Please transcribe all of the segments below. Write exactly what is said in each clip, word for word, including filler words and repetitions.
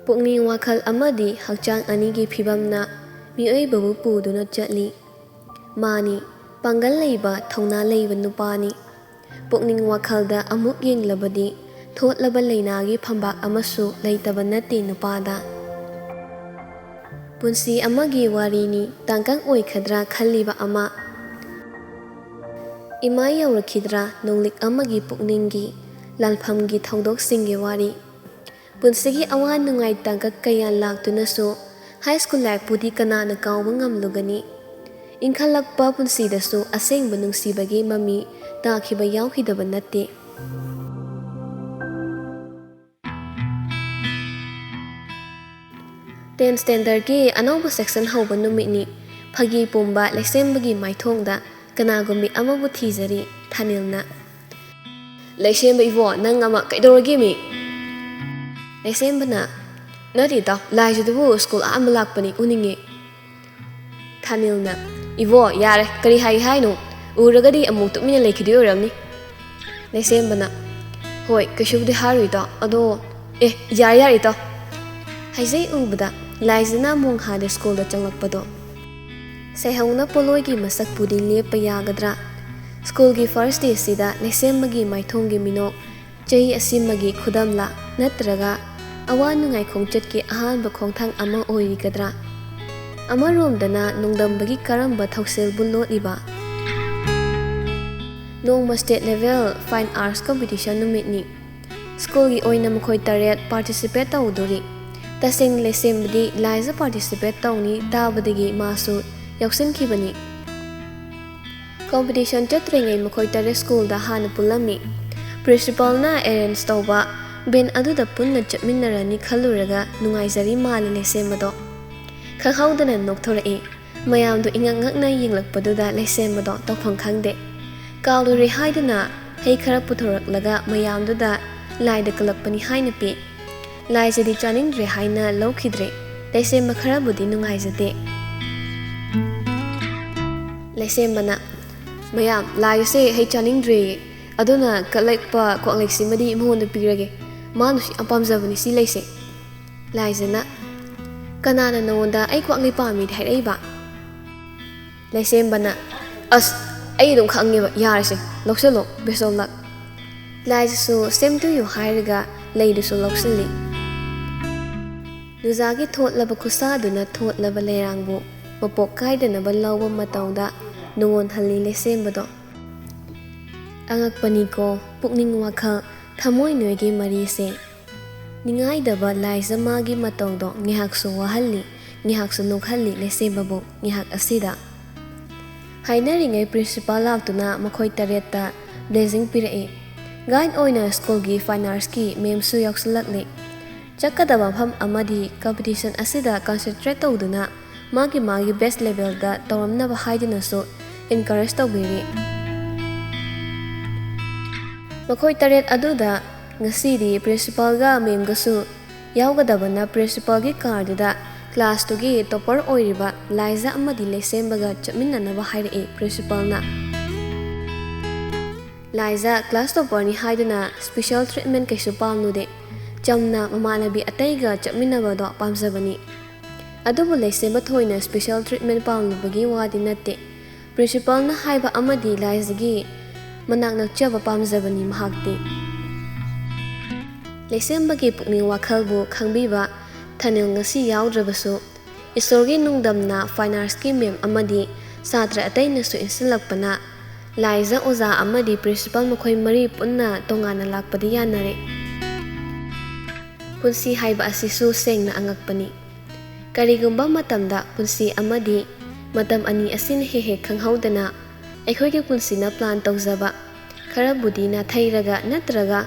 ꯄꯨꯛꯅꯤꯡ ꯋꯥꯈꯜ ꯑꯃꯗꯤ ꯍꯛꯆꯥꯡ ꯑꯅꯤꯒꯤ ꯐꯤꯕꯝꯅ ꯃꯤꯑꯣꯏꯕꯕꯨ ꯄꯨꯗꯨꯅ ꯆꯠꯂꯤ꯫ ꯃꯥꯅꯤ, ꯄꯥꯡꯒꯜ ꯂꯩꯕ, ꯊꯧꯅꯥ ꯂꯩꯕ ꯅꯨꯄꯥꯅꯤ꯫ ꯄꯨꯛꯅꯤꯡ ꯋꯥꯈꯜꯗ ꯑꯃꯨꯛ ꯌꯦꯡꯂꯕꯗꯤ ꯊꯣꯠꯂꯕ ꯂꯩꯅꯥꯒꯤ ꯐꯝꯕꯥꯛ ꯑꯃꯁꯨ ꯂꯩꯇꯕ ꯅꯠꯇꯦ ꯅꯨꯄꯥꯗ꯫ ꯄꯨꯟꯁꯤ ꯑꯃꯒꯤ ꯋꯥꯔꯤꯅꯤ, ꯇꯥꯡꯀꯛ ꯑꯣꯏꯈꯗ꯭ꯔꯥ ꯈꯜꯂꯤꯕ ꯑꯃ꯫ ꯏꯃꯥ ꯌꯧꯔꯛꯈꯤꯗ꯭ꯔꯥ ꯅꯣꯡꯂꯤꯛ ꯑꯃꯒꯤ ꯄꯨꯛꯅꯤꯡꯒꯤ ꯂꯥꯟꯐꯝꯒꯤ ꯊꯧꯗꯣꯛꯁꯤꯡꯒꯤ ꯋꯥꯔꯤ꯫ ꯄꯨꯟꯁꯤꯒꯤ ꯑꯋꯥ ꯅꯨꯡꯉꯥꯏ ꯇꯥꯡꯀꯛ ꯀꯌꯥ ꯂꯥꯛꯇꯨꯅꯁꯨ ꯍꯥꯏ ꯁ꯭ꯀꯨꯜ ꯂꯥꯏꯐꯄꯨꯗꯤ ꯀꯅꯥꯅ ꯀꯥꯎꯕ ꯉꯝꯂꯨꯒꯅꯤ? ꯏꯟꯈꯠꯂꯛꯄ ꯄꯨꯟꯁꯤꯗꯁꯨ ꯑꯁꯦꯡꯕ ꯅꯨꯡꯁꯤꯕꯒꯤ ꯃꯃꯤ ꯇꯥꯈꯤꯕ ꯌꯥꯎꯈꯤꯗꯕ ꯅꯠꯇꯦ꯫ ꯇꯦꯟ ꯁ꯭ꯇꯦꯟꯗꯔꯗꯀꯤ ꯑꯅꯧꯕ ꯁꯦꯛꯁꯟ ꯍꯧꯕ ꯅꯨꯃꯤꯠꯅꯤ꯫ ꯐꯥꯒꯤ ꯄꯨꯝꯕ ꯂꯩꯁꯦꯝꯕꯒꯤ ꯃꯥꯏꯊꯣꯡꯗ ꯀꯅꯥꯒꯨꯝꯕꯤ ꯑꯃꯕꯨ ꯊꯤꯖꯔꯤ ꯊꯥꯅꯤꯜꯅ꯫ "ꯂꯩꯁꯦꯝꯕ ꯏꯕꯣ, ꯅꯪ ꯑꯃ ꯀꯩꯗꯧꯔꯒꯦ ꯃꯤ?" ꯂꯩꯁꯦꯝꯕꯅ, "ꯅꯠꯇꯦ ꯏꯇꯥꯎ, ꯂꯥꯏꯖꯗꯨꯕꯨ ꯁ꯭ꯀꯨꯜ ꯑꯍꯥꯟꯕ ꯂꯥꯛꯄꯅꯤ, ꯎꯅꯤꯡꯉꯦ꯫" ꯊꯥꯅꯤꯜꯅ, "ꯏꯕꯣ, ꯌꯥꯔꯦ, ꯀꯔꯤ ꯍꯥꯏꯒꯦ ꯍꯥꯏꯅꯣ? ꯎꯔꯒꯗꯤ ꯑꯃꯨꯛ ꯇꯨꯃꯤꯟꯅ ꯂꯩꯈꯤꯗꯣꯏ ꯑꯣꯏꯔꯝꯅꯤ꯫" ꯂꯩꯁꯦꯝꯕꯅ, "ꯍꯣꯏ, ꯀꯩꯁꯨꯕꯨꯗꯤ ꯍꯥꯏꯔꯣꯏ ꯏꯇꯥꯎ, ꯑꯗꯣ, ꯑꯦ, ꯌꯥꯔꯦ, ꯌꯥꯔꯦ ꯏꯇꯥꯎ꯫" ꯍꯥꯏꯖꯩ ꯎꯕꯗ ꯂꯥꯏꯖꯅ ꯃꯣꯡꯍꯥꯗ ꯁ꯭ꯀꯨꯜꯗ ꯆꯪꯂꯛꯄꯗꯣ꯫ ꯁꯩꯍꯧꯅ ꯄꯣꯠꯂꯣꯏꯒꯤ ꯃꯁꯛꯄꯨꯗꯤ ꯂꯦꯞꯄ ꯌꯥꯒꯗ꯭ꯔꯥ? ꯁ꯭ꯀꯨꯜꯒꯤ ꯐꯥꯔꯁ ꯗꯦꯁꯤꯗ ꯂꯩꯁꯦꯝꯕꯒꯤ ꯃꯥꯏꯊꯣꯡꯒꯤ ꯃꯤꯅꯣꯛ ꯆꯍꯤ ꯑꯁꯤꯃꯒꯤ ꯈꯨꯗꯝꯂꯥ, ꯅꯠꯇ꯭ꯔꯒ ꯑꯋꯥ ꯅꯨꯡꯉꯥꯏ ꯈꯣꯡꯆꯠꯀꯤ ꯑꯍꯥꯟꯕ ꯈꯣꯡꯊꯥꯡ ꯑꯃ ꯑꯣꯏꯔꯤꯒꯗ꯭ꯔꯥ? ꯑꯃꯔꯣꯝꯗꯅ ꯅꯣꯡꯗꯝꯕꯒꯤ ꯀꯔꯝꯕ ꯊꯧꯁꯤꯜꯕꯨ ꯂꯣꯠꯂꯤꯕ? ꯅꯣꯡꯃ ꯁ꯭ꯇꯦꯠ ꯂꯦꯚꯦꯜ ꯐꯥꯏꯟ ꯑꯥꯔꯠꯁ ꯀꯝꯄꯤꯇꯤꯁꯟ ꯅꯨꯃꯤꯠꯅꯤ꯫ ꯁ꯭ꯀꯨꯜꯒꯤ ꯑꯣꯏꯅ ꯃꯈꯣꯏ ꯇꯔꯦꯠ ꯄꯥꯔꯇꯤꯁꯤꯄꯦꯠ ꯇꯧꯗꯣꯔꯤ꯫ ꯇꯁꯦꯡꯅ ꯂꯩꯁꯦꯝꯕꯗꯤ ꯂꯥꯏꯖ ꯄꯥꯔꯇꯤꯁꯤꯄꯦꯠ ꯇꯧꯅꯤ ꯇꯥꯕꯗꯒꯤ ꯃꯥꯁꯨ ꯌꯥꯎꯁꯤꯟꯈꯤꯕꯅꯤ꯫ ꯀꯝꯄꯤꯇꯤꯁꯟ ꯆꯠꯇ꯭ꯔꯤꯉꯩ ꯃꯈꯣꯏ ꯇꯔꯦꯠ ꯁ꯭ꯀꯨꯜꯗ ꯍꯥꯟꯅ ꯄꯨꯜꯂꯝꯃꯤ꯫ ꯄ꯭ꯔꯤꯟꯁꯤꯄꯥꯜꯅ ꯑꯦꯔꯦꯟꯖ ꯇꯧꯕ ꯚꯦꯟ ꯑꯗꯨꯗ ꯄꯨꯟꯅ ꯆꯠꯃꯤꯟꯅꯔꯅꯤ ꯈꯜꯂꯨꯔꯒ ꯅꯨꯡꯉꯥꯏꯖꯔꯤ ꯃꯥꯜꯂꯦ ꯂꯩꯁꯦꯝꯕꯗꯣ꯫ ꯈꯪꯍꯧꯗꯅ ꯅꯣꯛꯊꯣꯔꯛꯏ꯫ ꯃꯌꯥꯝꯗꯨ ꯏꯉꯛ ꯉꯛꯅ ꯌꯦꯡꯂꯛꯄꯗꯨꯗ ꯂꯩꯁꯦꯝꯕꯗꯣ ꯇꯧꯐꯝ ꯈꯪꯗꯦ꯫ ꯀꯥꯎꯂꯨꯔꯦ ꯍꯥꯏꯗꯨꯅ ꯍꯩ ꯈꯔ ꯄꯨꯊꯣꯔꯛꯂꯒ ꯃꯌꯥꯝꯗꯨꯗ ꯂꯥꯏꯗ ꯀꯜꯂꯛꯄꯅꯤ ꯍꯥꯏꯅ ꯄꯤ꯫ ꯂꯥꯏꯁꯤꯗꯤ ꯆꯥꯅꯤꯡꯗ꯭ꯔꯦ ꯍꯥꯏꯅ ꯂꯧꯈꯤꯗ꯭ꯔꯦ꯫ ꯂꯩꯁꯦꯝꯕ ꯈꯔꯕꯨꯗꯤ ꯅꯨꯡꯉꯥꯏꯖꯗꯦ꯫ ꯂꯩꯁꯦꯝꯕꯅ, "ꯃꯌꯥꯝ, ꯂꯥꯏꯁꯦ ꯍꯩ ꯆꯥꯅꯤꯡꯗ꯭ꯔꯦꯌꯦ꯫ ꯑꯗꯨꯅ ꯀꯠꯂꯛꯄ ꯀ꯭ꯋꯥꯛꯂꯩꯁꯤꯃꯗꯤ ꯃꯉꯣꯟꯗ ꯄꯤꯔꯒꯦ꯫ ꯃꯥꯅꯁꯨ ꯌꯥꯝ ꯄꯥꯝꯖꯕꯅꯤ ꯁꯤ ꯂꯩꯁꯦ꯫" ꯂꯥꯏꯖꯅ, "ꯀꯅꯥꯅ ꯅꯉꯣꯟꯗ ꯑꯩ ꯈ꯭ꯋꯥꯡꯂꯩ ꯄꯥꯝꯃꯤꯗꯤ ꯍꯥꯏꯔꯛꯏꯕ?" ꯂꯩꯁꯦꯝꯕꯅ, "ꯑꯁ, ꯑꯩ ꯑꯗꯨꯝ ꯈꯪꯉꯦꯕ, ꯌꯥꯔꯦꯁꯦ, ꯂꯧꯁꯤꯜꯂꯣ, best of luck꯫" ꯂꯥꯏꯖꯁꯨ "Same to you" ꯍꯥꯏꯔꯒ ꯂꯩꯗꯨꯁꯨ ꯂꯧꯁꯤꯜꯂꯤ꯫ ꯅꯨꯖꯥꯒꯤ ꯊꯣꯠꯂꯕ ꯈꯨꯠꯁꯥꯗꯨꯅ ꯊꯣꯠꯂꯕ ꯂꯩꯔꯥꯡꯕꯨ ꯃꯄꯣꯛ ꯀꯥꯏꯗꯅꯕ ꯂꯧꯕ ꯃꯇꯧꯗ ꯅꯨꯡꯉꯣꯟꯍꯜꯂꯤ ꯂꯩꯁꯦꯝꯕꯗꯣ꯫ ꯑꯉꯛꯄꯅꯤꯀꯣ, ꯄꯨꯛꯅꯤꯡ ꯋꯥꯈꯜ ꯊꯃꯣꯏ ꯅꯣꯏꯒꯤ ꯃꯔꯤꯁꯦ꯫ ꯅꯤꯡꯉꯥꯏꯗꯕ ꯂꯥꯏꯖ ꯃꯥꯒꯤ ꯃꯇꯧꯗꯣ ꯉꯥꯏꯍꯥꯛꯁꯨ ꯋꯥꯍꯜꯂꯤ, ꯉꯥꯏꯍꯥꯛꯁꯨ ꯅꯣꯛꯍꯜꯂꯤ ꯂꯩꯁꯦꯝꯕꯕꯨ ꯉꯥꯏꯍꯥꯛ ꯑꯁꯤꯗ꯫ ꯍꯥꯏꯅꯔꯤꯉꯩ principal ꯂꯥꯛꯇꯨꯅ ꯃꯈꯣꯏ ꯇꯔꯦꯠꯇ blessing ꯄꯤꯔꯛꯏ꯫ Guide ꯑꯣꯏꯅ ꯁ꯭ꯀꯨꯜꯒꯤ fine artsꯀꯤ ma'amꯁꯨ ꯌꯥꯎꯁꯤꯜꯂꯛꯂꯤ꯫ ꯆꯠꯀꯗꯕ ꯃꯐꯝ ꯑꯃꯗꯤ competition ꯑꯁꯤꯗ concentrate ꯇꯧꯗꯨꯅ ꯃꯥꯒꯤ ꯃꯥꯒꯤ best levelꯗ ꯇꯧꯔꯝꯅꯕ ꯍꯥꯏꯗꯨꯅꯁꯨ encourage ꯇꯧꯕꯤꯔꯤ꯫ ꯃꯈꯣꯏ ꯇꯔꯦꯠ ꯑꯗꯨꯗ ꯉꯁꯤꯗꯤ principalꯒ ma'amꯒꯁꯨ ꯌꯥꯎꯒꯗꯕꯅ principalꯒꯤ carꯗꯨꯗ classꯇꯨꯒꯤ topper ꯑꯣꯏꯔꯤꯕ ꯂꯥꯏꯖ ꯑꯃꯗꯤ ꯂꯩꯁꯦꯝꯕꯒ ꯆꯠꯃꯤꯟꯅꯅꯕ ꯍꯥꯏꯔꯛꯏ principalꯅ꯫ ꯂꯥꯏꯖ class topperꯅꯤ ꯍꯥꯏꯗꯨꯅ special treatment ꯀꯩꯁꯨ ꯄꯥꯝꯂꯨꯗꯦ꯫ ꯆꯝꯅ ꯃꯃꯥꯟꯅꯕꯤ ꯑꯇꯩꯒ ꯆꯠꯃꯤꯟꯅꯕꯗꯣ ꯄꯥꯝꯖꯕꯅꯤ꯫ ꯑꯗꯨꯕꯨ ꯂꯩꯁꯦꯝꯕ ꯊꯣꯏꯅ special treatment ꯄꯥꯝꯂꯨꯕꯒꯤ ꯋꯥꯗꯤ ꯅꯠꯇꯦ꯫ Principalꯅ ꯍꯥꯏꯕ ꯑꯃꯗꯤ ꯂꯥꯏꯖꯒꯤ ꯃꯅꯥꯛ ꯅꯛꯆꯕ ꯄꯥꯝꯖꯕꯅꯤ ꯃꯍꯥꯛꯇꯤ꯫ ꯂꯩꯁꯦꯝꯕꯒꯤ ꯄꯨꯛꯅꯤꯡ ꯋꯥꯈꯜꯕꯨ ꯈꯪꯕꯤꯕ ꯊꯥꯅꯤꯜ ꯉꯁꯤ ꯌꯥꯎꯗ꯭ꯔꯕꯁꯨ, ꯏꯁꯣꯔꯒꯤ ꯅꯨꯡꯗꯝꯅ fine artsꯀꯤ ma'am ꯑꯃꯗꯤ ꯁꯥꯇ꯭ꯔ ꯑꯇꯩꯅꯁꯨ ꯏꯟꯁꯤꯜꯂꯛꯄꯅ, ꯂꯥꯏꯖ ꯑꯣꯖꯥ ꯑꯃꯗꯤ principal ꯃꯈꯣꯏ ꯃꯔꯤ ꯄꯨꯟꯅ ꯇꯣꯉꯥꯟꯅ ꯂꯥꯛꯄꯗꯤ ꯌꯥꯅꯔꯦ꯫ ꯄꯨꯟꯁꯤ ꯍꯥꯏꯕ ꯑꯁꯤꯁꯨ ꯁꯦꯡꯅ ꯑꯉꯛꯄꯅꯤ꯫ ꯀꯔꯤꯒꯨꯝꯕ ꯃꯇꯝꯗ ꯄꯨꯟꯁꯤ ꯑꯃꯗꯤ ꯃꯇꯝ ꯑꯅꯤ ꯑꯁꯤꯅ ꯍꯦꯛ ꯍꯦꯛ ꯈꯪꯍꯧꯗꯅ ꯑꯩꯈꯣꯏꯒꯤ ꯄꯨꯟꯁꯤꯅ plan ꯇꯧꯖꯕ, ꯈꯔꯕꯨꯗꯤ ꯅꯥꯊꯩꯔꯒ ꯅꯠꯇ꯭ꯔꯒ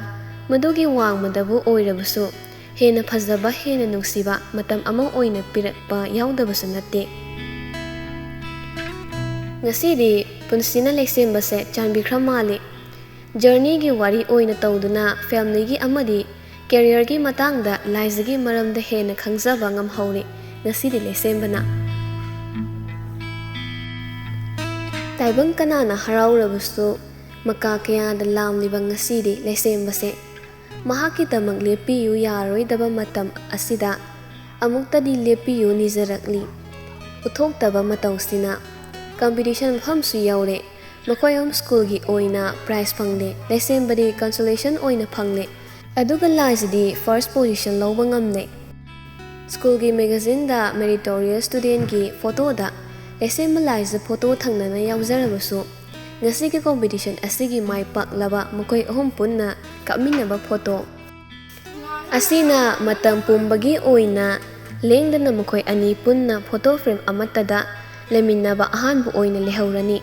ꯃꯗꯨꯒꯤ ꯋꯥꯡꯃꯗꯕꯨ ꯑꯣꯏꯔꯕꯁꯨ, ꯍꯦꯟꯅ ꯐꯖꯕ, ꯍꯦꯟꯅ ꯅꯨꯡꯁꯤꯕ ꯃꯇꯝ ꯑꯃ ꯑꯣꯏꯅ ꯄꯤꯔꯛꯄ ꯌꯥꯎꯗꯕꯁꯨ ꯅꯠꯇꯦ꯫ ꯉꯁꯤꯗꯤ ꯄꯨꯟꯁꯤꯅ ꯂꯩꯁꯦꯝꯕꯁꯦ ꯆꯥꯟꯕꯤꯈ꯭ꯔ ꯃꯥꯜꯂꯤ꯫ Journeyꯒꯤ ꯋꯥꯔꯤ ꯑꯣꯏꯅ ꯇꯧꯗꯨꯅ familyꯒꯤ ꯑꯃꯗꯤ careerꯒꯤ ꯃꯇꯥꯡꯗ ꯂꯥꯏꯖꯒꯤ ꯃꯔꯝꯗ ꯍꯦꯟꯅ ꯈꯪꯖꯕ ꯉꯝꯍꯧꯔꯦ ꯉꯁꯤꯗꯤ ꯂꯩꯁꯦꯝꯕꯅ꯫ ꯇꯥꯏꯕꯪ ꯀꯅꯥꯅ ꯍꯔꯥꯎꯔꯕꯁꯨ, ꯃꯀꯥ ꯀꯌꯥꯗ ꯂꯥꯝꯂꯤꯕ ꯉꯁꯤꯗꯤ ꯂꯩꯁꯦꯝꯕꯁꯦ꯫ ꯃꯍꯥꯛꯀꯤꯗꯃꯛ ꯂꯦꯞꯄꯤꯌꯨ ꯌꯥꯔꯣꯏꯗꯕ ꯃꯇꯝ ꯑꯁꯤꯗ ꯑꯃꯨꯛꯇꯗꯤ ꯂꯦꯞꯄꯤꯌꯨ ꯅꯤꯖꯔꯛꯂꯤ꯫ ꯎꯠꯊꯣꯛꯇꯕ ꯃꯇꯧꯁꯤꯅ ꯀꯝꯄꯤꯇꯤꯁꯟ ꯃꯐꯝꯁꯨ ꯌꯧꯔꯦ꯫ ꯃꯈꯣꯏ ꯑꯍꯨꯝ ꯁ꯭ꯀꯨꯜꯒꯤ ꯑꯣꯏꯅ ꯄ꯭ꯔꯥꯏꯖ ꯐꯪꯂꯦ꯫ ꯂꯩꯁꯦꯝꯕꯗꯤ ꯀꯟꯁꯣꯂꯦꯁꯟ ꯑꯣꯏꯅ ꯐꯪꯂꯦ꯫ ꯑꯗꯨꯒ ꯂꯥꯏꯖꯗꯤ ꯐꯥꯔꯁ ꯄꯣꯖꯤꯁꯟ ꯂꯧꯕ ꯉꯝꯂꯦ꯫ ꯁ꯭ꯀꯨꯜꯒꯤ ꯃꯦꯒꯥꯖꯤꯟꯗ ꯃꯦꯔꯤꯇꯣꯔꯤꯌꯁ ꯁ꯭ꯇꯨꯗꯦꯟꯠꯀꯤ ꯐꯣꯇꯣꯗ ꯂꯩꯁꯦꯝꯕ ꯂꯥꯏꯖ ꯐꯣꯇꯣ ꯊꯪꯅꯅ ꯌꯥꯎꯖꯔꯕꯁꯨ, ꯉꯁꯤꯒꯤ ꯀꯣꯝꯄꯤꯇꯤꯁꯟ ꯑꯁꯤꯒꯤ ꯃꯥꯏ ꯄꯥꯛꯂꯕ ꯃꯈꯣꯏ ꯑꯍꯨꯝ ꯄꯨꯟꯅ ꯀꯥꯞꯃꯤꯟꯅꯕ ꯐꯣꯇꯣ ꯑꯁꯤꯅ ꯃꯇꯝ ꯄꯨꯝꯕꯒꯤ ꯑꯣꯏꯅ ꯂꯦꯡꯗꯅ ꯃꯈꯣꯏ ꯑꯅꯤ ꯄꯨꯟꯅ ꯐꯣꯇꯣ ꯐ꯭ꯔꯦꯝ ꯑꯃꯠꯇꯗ ꯂꯩꯃꯤꯟꯅꯕ ꯑꯍꯥꯟꯕ ꯑꯣꯏꯅ ꯂꯩꯍꯧꯔꯅꯤ꯫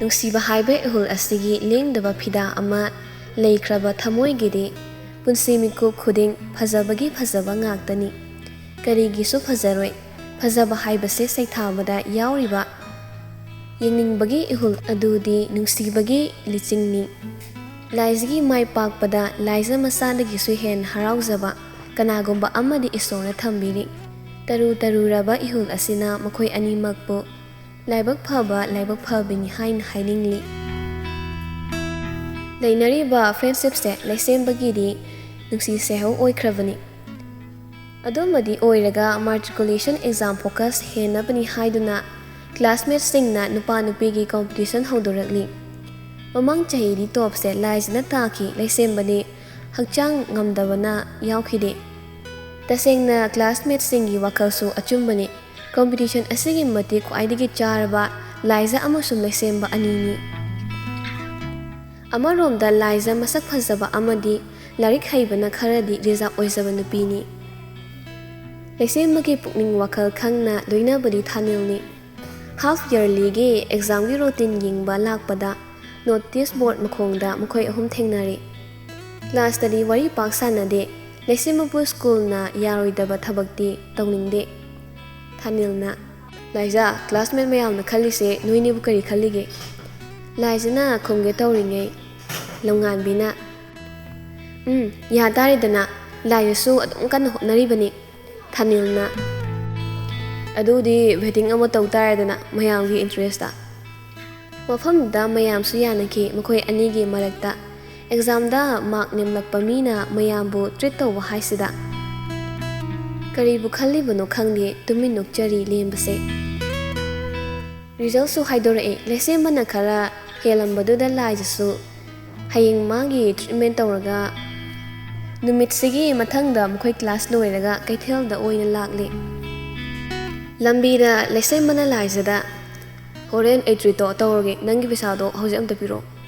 ꯅꯨꯡꯁꯤꯕ ꯍꯥꯏꯕ ꯏꯍꯨꯜ ꯑꯁꯤꯒꯤ ꯂꯦꯡꯗꯕ ꯐꯤꯗꯥ ꯑꯃ ꯂꯩꯈ꯭ꯔꯕ ꯊꯃꯣꯏꯒꯤꯗꯤ ꯄꯨꯟꯁꯤ ꯃꯤꯀꯨꯞ ꯈꯨꯗꯤꯡ ꯐꯖꯕꯒꯤ ꯐꯖꯕ ꯉꯥꯛꯇꯅꯤ꯫ ꯀꯔꯤꯒꯤꯁꯨ ꯐꯖꯔꯣꯏ? ꯐꯖꯕ ꯍꯥꯏꯕꯁꯦ ꯁꯩꯊꯥꯕꯗ ꯌꯥꯎꯔꯤꯕ ꯌꯦꯡꯅꯤꯡꯕꯒꯤ ꯏꯍꯨꯜ ꯑꯗꯨꯗꯤ ꯅꯨꯡꯁꯤꯕꯒꯤ ꯂꯤꯆꯤꯡꯅꯤ꯫ ꯂꯥꯏꯖꯒꯤ ꯃꯥꯏ ꯄꯥꯛꯄꯗ ꯂꯥꯏꯖ ꯃꯆꯥꯗꯒꯤꯁꯨ ꯍꯦꯟꯅ ꯍꯔꯥꯎꯖꯕ ꯀꯅꯥꯒꯨꯝꯕ ꯑꯃꯗꯤ ꯏꯁꯣꯔꯅ ꯊꯝꯕꯤꯔꯤ꯫ ꯇꯔꯨ ꯇꯔꯨꯔꯕ ꯏꯍꯨꯜ ꯑꯁꯤꯅ ꯃꯈꯣꯏ ꯑꯅꯤꯃꯛꯄꯨ ꯂꯥꯏꯕꯛ ꯐꯕ, ꯂꯥꯏꯕꯛ ꯐꯕꯤꯅꯤ ꯍꯥꯏꯅ ꯍꯥꯏꯅꯤꯡꯂꯤ꯫ ꯂꯩꯅꯔꯤꯕ ꯐ꯭ꯔꯦꯟꯁꯤꯞꯁꯦ ꯂꯩꯁꯦꯝꯕꯒꯤꯗꯤ ꯅꯨꯡꯁꯤ ꯁꯩꯍꯧ ꯑꯣꯏꯈ꯭ꯔꯕꯅꯤ꯫ ꯑꯗꯨꯃꯗꯤ ꯑꯣꯏꯔꯒ ꯃꯥꯇ꯭ꯔꯤꯀꯨꯂꯦꯁꯟ ꯑꯦꯛꯖꯥꯝ ꯐꯣꯀꯁ ꯍꯦꯟꯅꯕꯅꯤ ꯍꯥꯏꯗꯨꯅ ꯀ꯭ꯂꯥꯁꯃꯦꯠꯁꯤꯡꯅ ꯅꯨꯄꯥ ꯅꯨꯄꯤꯒꯤ ꯀꯣꯝꯄꯤꯇꯤꯁꯟ ꯍꯧꯗꯣꯔꯛꯂꯤ꯫ ꯃꯃꯥꯡ ꯆꯍꯤꯗꯤ ꯇꯣꯞꯁꯦ ꯂꯥꯏꯖꯅ ꯇꯥꯈꯤ, ꯂꯩꯁꯦꯝꯕꯗꯤ ꯍꯛꯆꯥꯡ ꯉꯝꯗꯕꯅ ꯌꯥꯎꯈꯤꯗꯦ꯫ ꯇꯁꯦꯡꯅ ꯀ꯭ꯂꯥꯁꯃꯦꯠꯁꯤꯡꯒꯤ ꯋꯥꯈꯜꯁꯨ ꯑꯆꯨꯝꯕꯅꯤ꯫ ꯀꯣꯝꯄꯤꯇꯤꯁꯟ ꯑꯁꯤꯒꯤ ꯃꯇꯤꯛ ꯈ꯭ꯋꯥꯏꯗꯒꯤ ꯆꯥꯔꯕ ꯂꯥꯏꯖ ꯑꯃꯁꯨꯡ ꯂꯩꯁꯦꯝꯕ ꯑꯅꯤꯅꯤ꯫ ꯑꯃꯔꯣꯝꯗ ꯂꯥꯏꯖ ꯃꯁꯛ ꯐꯖꯕ ꯑꯃꯗꯤ ꯂꯥꯏꯔꯤꯛ ꯍꯩꯕꯅ ꯈꯔꯗꯤ ꯔꯤꯖꯥꯔꯚ ꯑꯣꯏꯖꯕ ꯅꯨꯄꯤꯅꯤ꯫ ꯂꯩꯁꯦꯝꯕꯒꯤ ꯄꯨꯛꯅꯤꯡ ꯋꯥꯈꯜ ꯈꯪꯅ ꯂꯣꯏꯅꯕꯗꯤ ꯊꯥꯅꯤꯜꯅꯤ꯫ ꯍꯥꯐ ꯌꯔꯂꯤꯒꯤ ꯑꯦꯛꯖꯥꯝꯒꯤ ꯔꯨꯇꯤꯟ ꯌꯦꯡꯕ ꯂꯥꯛꯄꯗ ꯅꯣꯇꯤꯁ ꯕꯣꯔꯗ ꯃꯈꯣꯡꯗ ꯃꯈꯣꯏ ꯑꯍꯨꯝ ꯊꯦꯡꯅꯔꯦ꯫ ꯀ꯭ꯂꯥꯁꯇꯗꯤ ꯋꯥꯔꯤ ꯄꯥꯛ ꯁꯥꯟꯅꯗꯦ꯫ ꯂꯩꯁꯦꯝꯕꯕꯨ ꯁ꯭ꯀꯨꯜꯅ ꯌꯥꯔꯣꯏꯗꯕ ꯊꯕꯛꯇꯤ ꯇꯧꯅꯤꯡꯗꯦ꯫ ꯊꯥꯅꯤꯜꯅ, "ꯂꯥꯏꯖꯥ, ꯀ꯭ꯂꯥꯁꯃꯦꯠ ꯃꯌꯥꯝꯅ ꯈꯜꯂꯤꯁꯦ ꯅꯣꯏꯅꯤꯕꯨ ꯀꯔꯤ ꯈꯜꯂꯤꯒꯦ?" ꯂꯥꯏꯖꯅ ꯈꯨꯝꯒꯦ ꯇꯧꯔꯤꯉꯩ ꯂꯝꯉꯥꯟꯕꯤꯅ, "ꯎꯝ, ꯌꯥ ꯇꯥꯔꯦꯗꯅ, ꯂꯥꯏꯖꯁꯨ ꯑꯗꯨꯝ ꯀꯟꯅ ꯍꯣꯠꯅꯔꯤꯕꯅꯤ꯫" ꯊꯥꯅꯤꯜꯅ, "ꯑꯗꯨꯗꯤ ꯕꯦꯇꯤꯡ ꯑꯃ ꯇꯧ ꯇꯥꯔꯦꯗꯅ, ꯃꯌꯥꯝꯒꯤ ꯏꯟꯇꯔꯦꯁꯇ꯫" ꯃꯐꯝꯗꯨꯗ ꯃꯌꯥꯝꯁꯨ ꯌꯥꯅꯈꯤ꯫ ꯃꯈꯣꯏ ꯑꯅꯤꯒꯤ ꯃꯔꯛꯇ ꯑꯦꯛꯖꯥꯝꯗ ꯃꯥꯔꯛ ꯅꯦꯝꯂꯛꯄ ꯃꯤꯅ ꯃꯌꯥꯝꯕꯨ ꯇ꯭ꯔꯤꯠ ꯇꯧꯕ ꯍꯥꯏꯁꯤꯗ ꯀꯔꯤꯕꯨ ꯈꯜꯂꯤꯕꯅꯣ ꯈꯪꯗꯦ, ꯇꯨꯃꯤꯟ ꯅꯣꯛꯆꯔꯤ ꯂꯦꯝꯕꯁꯦ꯫ ꯔꯤꯖꯜꯁꯨ ꯍꯥꯏꯗꯣꯔꯛꯑꯦ꯫ ꯂꯩꯁꯦꯝꯕꯅ ꯈꯔ ꯍꯦꯜꯂꯝꯕꯗꯨꯗ ꯂꯥꯏꯖꯁꯨ ꯍꯌꯦꯡ ꯃꯥꯒꯤ ꯇ꯭ꯔꯤꯠꯃꯦꯟ ꯇꯧꯔꯒ ꯅꯨꯃꯤꯠꯁꯤꯒꯤ ꯃꯊꯪꯗ ꯃꯈꯣꯏ ꯀ꯭ꯂꯥꯁ ꯂꯣꯏꯔꯒ ꯀꯩꯊꯦꯜꯗ ꯑꯣꯏꯅ ꯂꯥꯛꯂꯦ꯫ ꯂꯝꯕꯤꯗ ꯂꯩꯁꯦꯝꯕꯅ ꯂꯥꯏꯖꯗ, "ꯍꯣꯔꯦꯟ ꯑꯩ ꯇ꯭ꯔꯤꯠꯇꯣ ꯇꯧꯔꯒꯦ, ꯅꯪꯒꯤ ꯄꯩꯁꯥꯗꯣ ꯍꯧꯖꯤꯛ ꯑꯝꯇ ꯄꯤꯔꯛꯑꯣ"꯫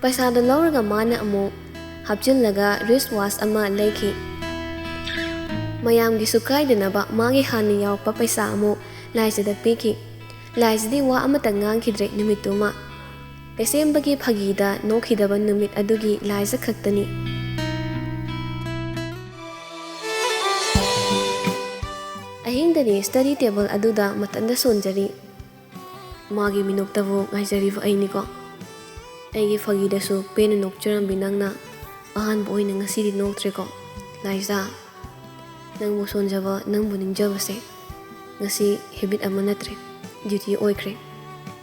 ꯄꯩꯁꯥꯗꯣ ꯂꯧꯔꯒ ꯃꯥꯅ ꯑꯃꯨꯛ ꯍꯥꯞꯆꯤꯜꯂꯒ ꯔꯤꯁ ꯋꯥꯁ ꯑꯃ ꯂꯩꯈꯤ꯫ ꯃꯌꯥꯝꯒꯤꯁꯨ ꯀꯥꯏꯗꯅꯕ ꯃꯥꯒꯤ ꯍꯥꯟꯅ ꯌꯥꯎꯔꯛꯄ ꯄꯩꯁꯥ ꯑꯃꯨꯛ ꯂꯥꯏꯖꯗ ꯄꯤꯈꯤ꯫ ꯂꯥꯏꯖꯗꯤ ꯋꯥ ꯑꯃꯇ ꯉꯥꯡꯈꯤꯗ꯭ꯔꯦ ꯅꯨꯃꯤꯠꯇꯨꯃ꯫ ꯂꯩꯁꯦꯝꯕꯒꯤ ꯐꯥꯒꯤꯗ ꯅꯣꯛꯈꯤꯗꯕ ꯅꯨꯃꯤꯠ ꯑꯗꯨꯒꯤ ꯂꯥꯏꯖ ꯈꯛꯇꯅꯤ꯫ ꯑꯍꯤꯡꯗꯅꯤ ꯁ꯭ꯇꯗꯤ ꯇꯦꯕꯜ ꯑꯗꯨꯗ ꯃꯊꯟꯇ ꯁꯣꯟꯖꯔꯤ꯫ ꯃꯥꯒꯤ ꯃꯤꯅꯣꯛꯇꯕꯨ ꯉꯥꯏꯖꯔꯤꯕ ꯑꯩꯅꯤꯀꯣ꯫ ꯑꯩꯒꯤ ꯐꯥꯒꯤꯗꯁꯨ ꯄꯦꯟꯅ ꯅꯣꯛꯆꯔꯝꯕꯤ ꯅꯪꯅ ꯑꯍꯥꯟꯕ ꯑꯣꯏꯅ ꯉꯁꯤꯗꯤ ꯅꯣꯛꯇ꯭ꯔꯦꯀꯣ꯫ ꯂꯥꯏꯖꯥ, ꯅꯪꯕꯨ ꯁꯣꯟꯖꯕ, ꯅꯪꯕꯨ ꯅꯤꯡꯖꯕꯁꯦ ꯉꯁꯤ ꯍꯦꯕꯤꯠ ꯑꯃ ꯅꯠꯇ꯭ꯔꯦ, ꯗ꯭ꯌꯨꯇꯤ ꯑꯣꯏꯈ꯭ꯔꯦ꯫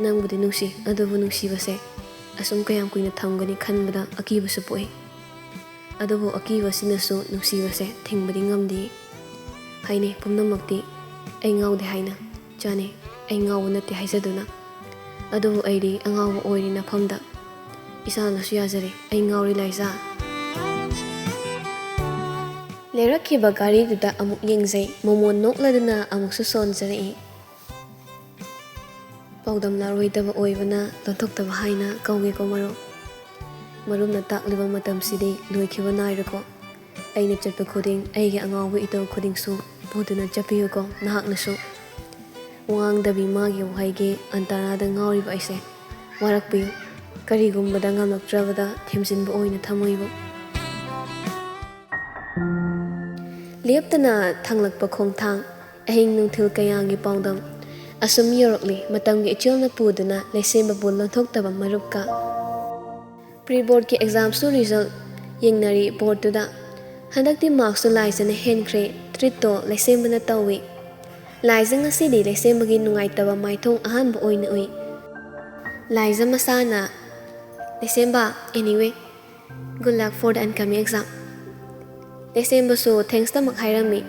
ꯅꯪꯕꯨꯗꯤ ꯅꯨꯡꯁꯤ, ꯑꯗꯨꯕꯨ ꯅꯨꯡꯁꯤꯕꯁꯦ ꯑꯁꯨꯝ ꯀꯌꯥꯝ ꯀꯨꯏꯅ ꯊꯝꯒꯅꯤ ꯈꯟꯕꯗ ꯑꯀꯤꯕꯁꯨ ꯄꯣꯛꯏ꯫ ꯑꯗꯨꯕꯨ ꯑꯀꯤꯕꯁꯤꯅꯁꯨ ꯅꯨꯡꯁꯤꯕꯁꯦ ꯊꯤꯡꯕꯗꯤ ꯉꯝꯗꯦ꯫ ꯍꯥꯏꯅꯩ ꯄꯨꯝꯅꯃꯛꯇꯤ ꯑꯩ ꯉꯥꯎꯗꯦ ꯍꯥꯏꯅ꯫ ꯆꯥꯅꯩ ꯑꯩ ꯉꯥꯎꯕ ꯅꯠꯇꯦ ꯍꯥꯏꯖꯗꯨꯅ꯫ ꯑꯗꯨꯕꯨ ꯑꯩꯗꯤ ꯑꯉꯥꯎꯕ ꯑꯣꯏꯔꯤ ꯅꯐꯝꯗ꯫ ꯏꯁꯥꯅꯁꯨ ꯌꯥꯖꯔꯦ, ꯑꯩ ꯉꯥꯎꯔꯦ ꯂꯥꯏꯖꯥ꯫ ꯂꯩꯔꯛꯈꯤꯕ ꯒꯥꯔꯤꯗꯨꯗ ꯑꯃꯨꯛ ꯌꯦꯡꯖꯩ꯫ ꯃꯣꯃꯣꯟ ꯅꯣꯛꯂꯗꯨꯅ ꯑꯃꯨꯛꯁꯨ ꯁꯣꯟꯖꯔꯛꯏ꯫ ꯄꯥꯎꯗꯝ ꯂꯥꯔꯣꯏꯗꯕ ꯑꯣꯏꯕꯅ ꯂꯣꯟꯊꯣꯛꯇꯕ ꯍꯥꯏꯅ ꯀꯧꯒꯦꯀꯣ ꯃꯔꯨꯞ꯫ ꯃꯔꯨꯞꯅ ꯇꯥꯛꯂꯤꯕ ꯃꯇꯝꯁꯤꯗꯤ ꯂꯣꯏꯈꯤꯕ ꯅꯥꯏꯔꯦꯀꯣ꯫ ꯑꯩꯅ ꯆꯠꯄ ꯈꯨꯗꯤꯡ, ꯑꯩꯒꯤ ꯑꯉꯥꯎꯕ ꯏꯇꯧ ꯈꯨꯗꯤꯡꯁꯨ ꯄꯨꯗꯨꯅ ꯆꯠꯄꯤꯌꯨꯀꯣ ꯅꯍꯥꯛꯅꯁꯨ꯫ ꯋꯥꯉꯥꯡꯗꯕꯤ ꯃꯥꯒꯤ ꯋꯥꯍꯩꯒꯤ ꯑꯟꯇꯔꯥꯗ ꯉꯥꯎꯔꯤꯕ ꯑꯩꯁꯦ ꯋꯥꯔꯛꯄꯤꯌꯨ꯫ ꯀꯔꯤꯒꯨꯝꯕꯗ ꯉꯝꯂꯛꯇ꯭ꯔꯕꯗ ꯊꯦꯝꯖꯤꯟꯕ ꯑꯣꯏꯅ ꯊꯝꯃꯣꯏꯕꯨ꯫ ꯂꯦꯞꯇꯅ ꯊꯥꯡꯂꯛꯄ ꯈꯣꯡꯊꯥꯡ, ꯑꯍꯤꯡ ꯅꯨꯡꯊꯤꯜ ꯀꯌꯥꯒꯤ ꯄꯥꯎꯗꯝ꯫ ꯑꯁꯨꯝ ꯌꯧꯔꯛꯂꯤ ꯃꯇꯝꯒꯤ ꯏꯆꯦꯜꯅ ꯄꯨꯗꯨꯅ ꯂꯩꯁꯦꯝꯕꯕꯨ ꯂꯣꯟꯊꯣꯛꯇꯕ ꯃꯔꯨꯞꯀ꯫ ꯄ꯭ꯔꯤ ꯕꯣꯔꯗꯀꯤ ꯑꯦꯛꯖꯥꯝꯁꯨ ꯔꯤꯖꯜ ꯌꯦꯡꯅꯔꯤ ꯕꯣꯔꯗꯇꯨꯗ꯫ ꯍꯟꯗꯛꯇꯤ ꯃꯥꯔꯛꯁꯨ ꯂꯥꯏꯖꯅ ꯍꯦꯟꯈ꯭ꯔꯦ, ꯇ꯭ꯔꯤꯠꯇꯣ ꯂꯩꯁꯦꯝꯕꯅ ꯇꯧꯏ꯫ ꯂꯥꯏꯖ ꯉꯁꯤꯗꯤ ꯂꯩꯁꯦꯝꯕꯒꯤ ꯅꯨꯡꯉꯥꯏꯇꯕ ꯃꯥꯏꯊꯣꯡ ꯑꯍꯥꯟꯕ ꯑꯣꯏꯅ ꯎꯏ꯫ ꯂꯥꯏꯖ ꯃꯁꯥꯅ, "ꯂꯩꯁꯦꯝꯕ, anyway, Good luck for the incoming exam. ꯂꯩꯁꯦꯝꯕꯁꯨ thanks ꯇꯃꯛ ꯍꯥꯏꯔꯝꯃꯤ꯫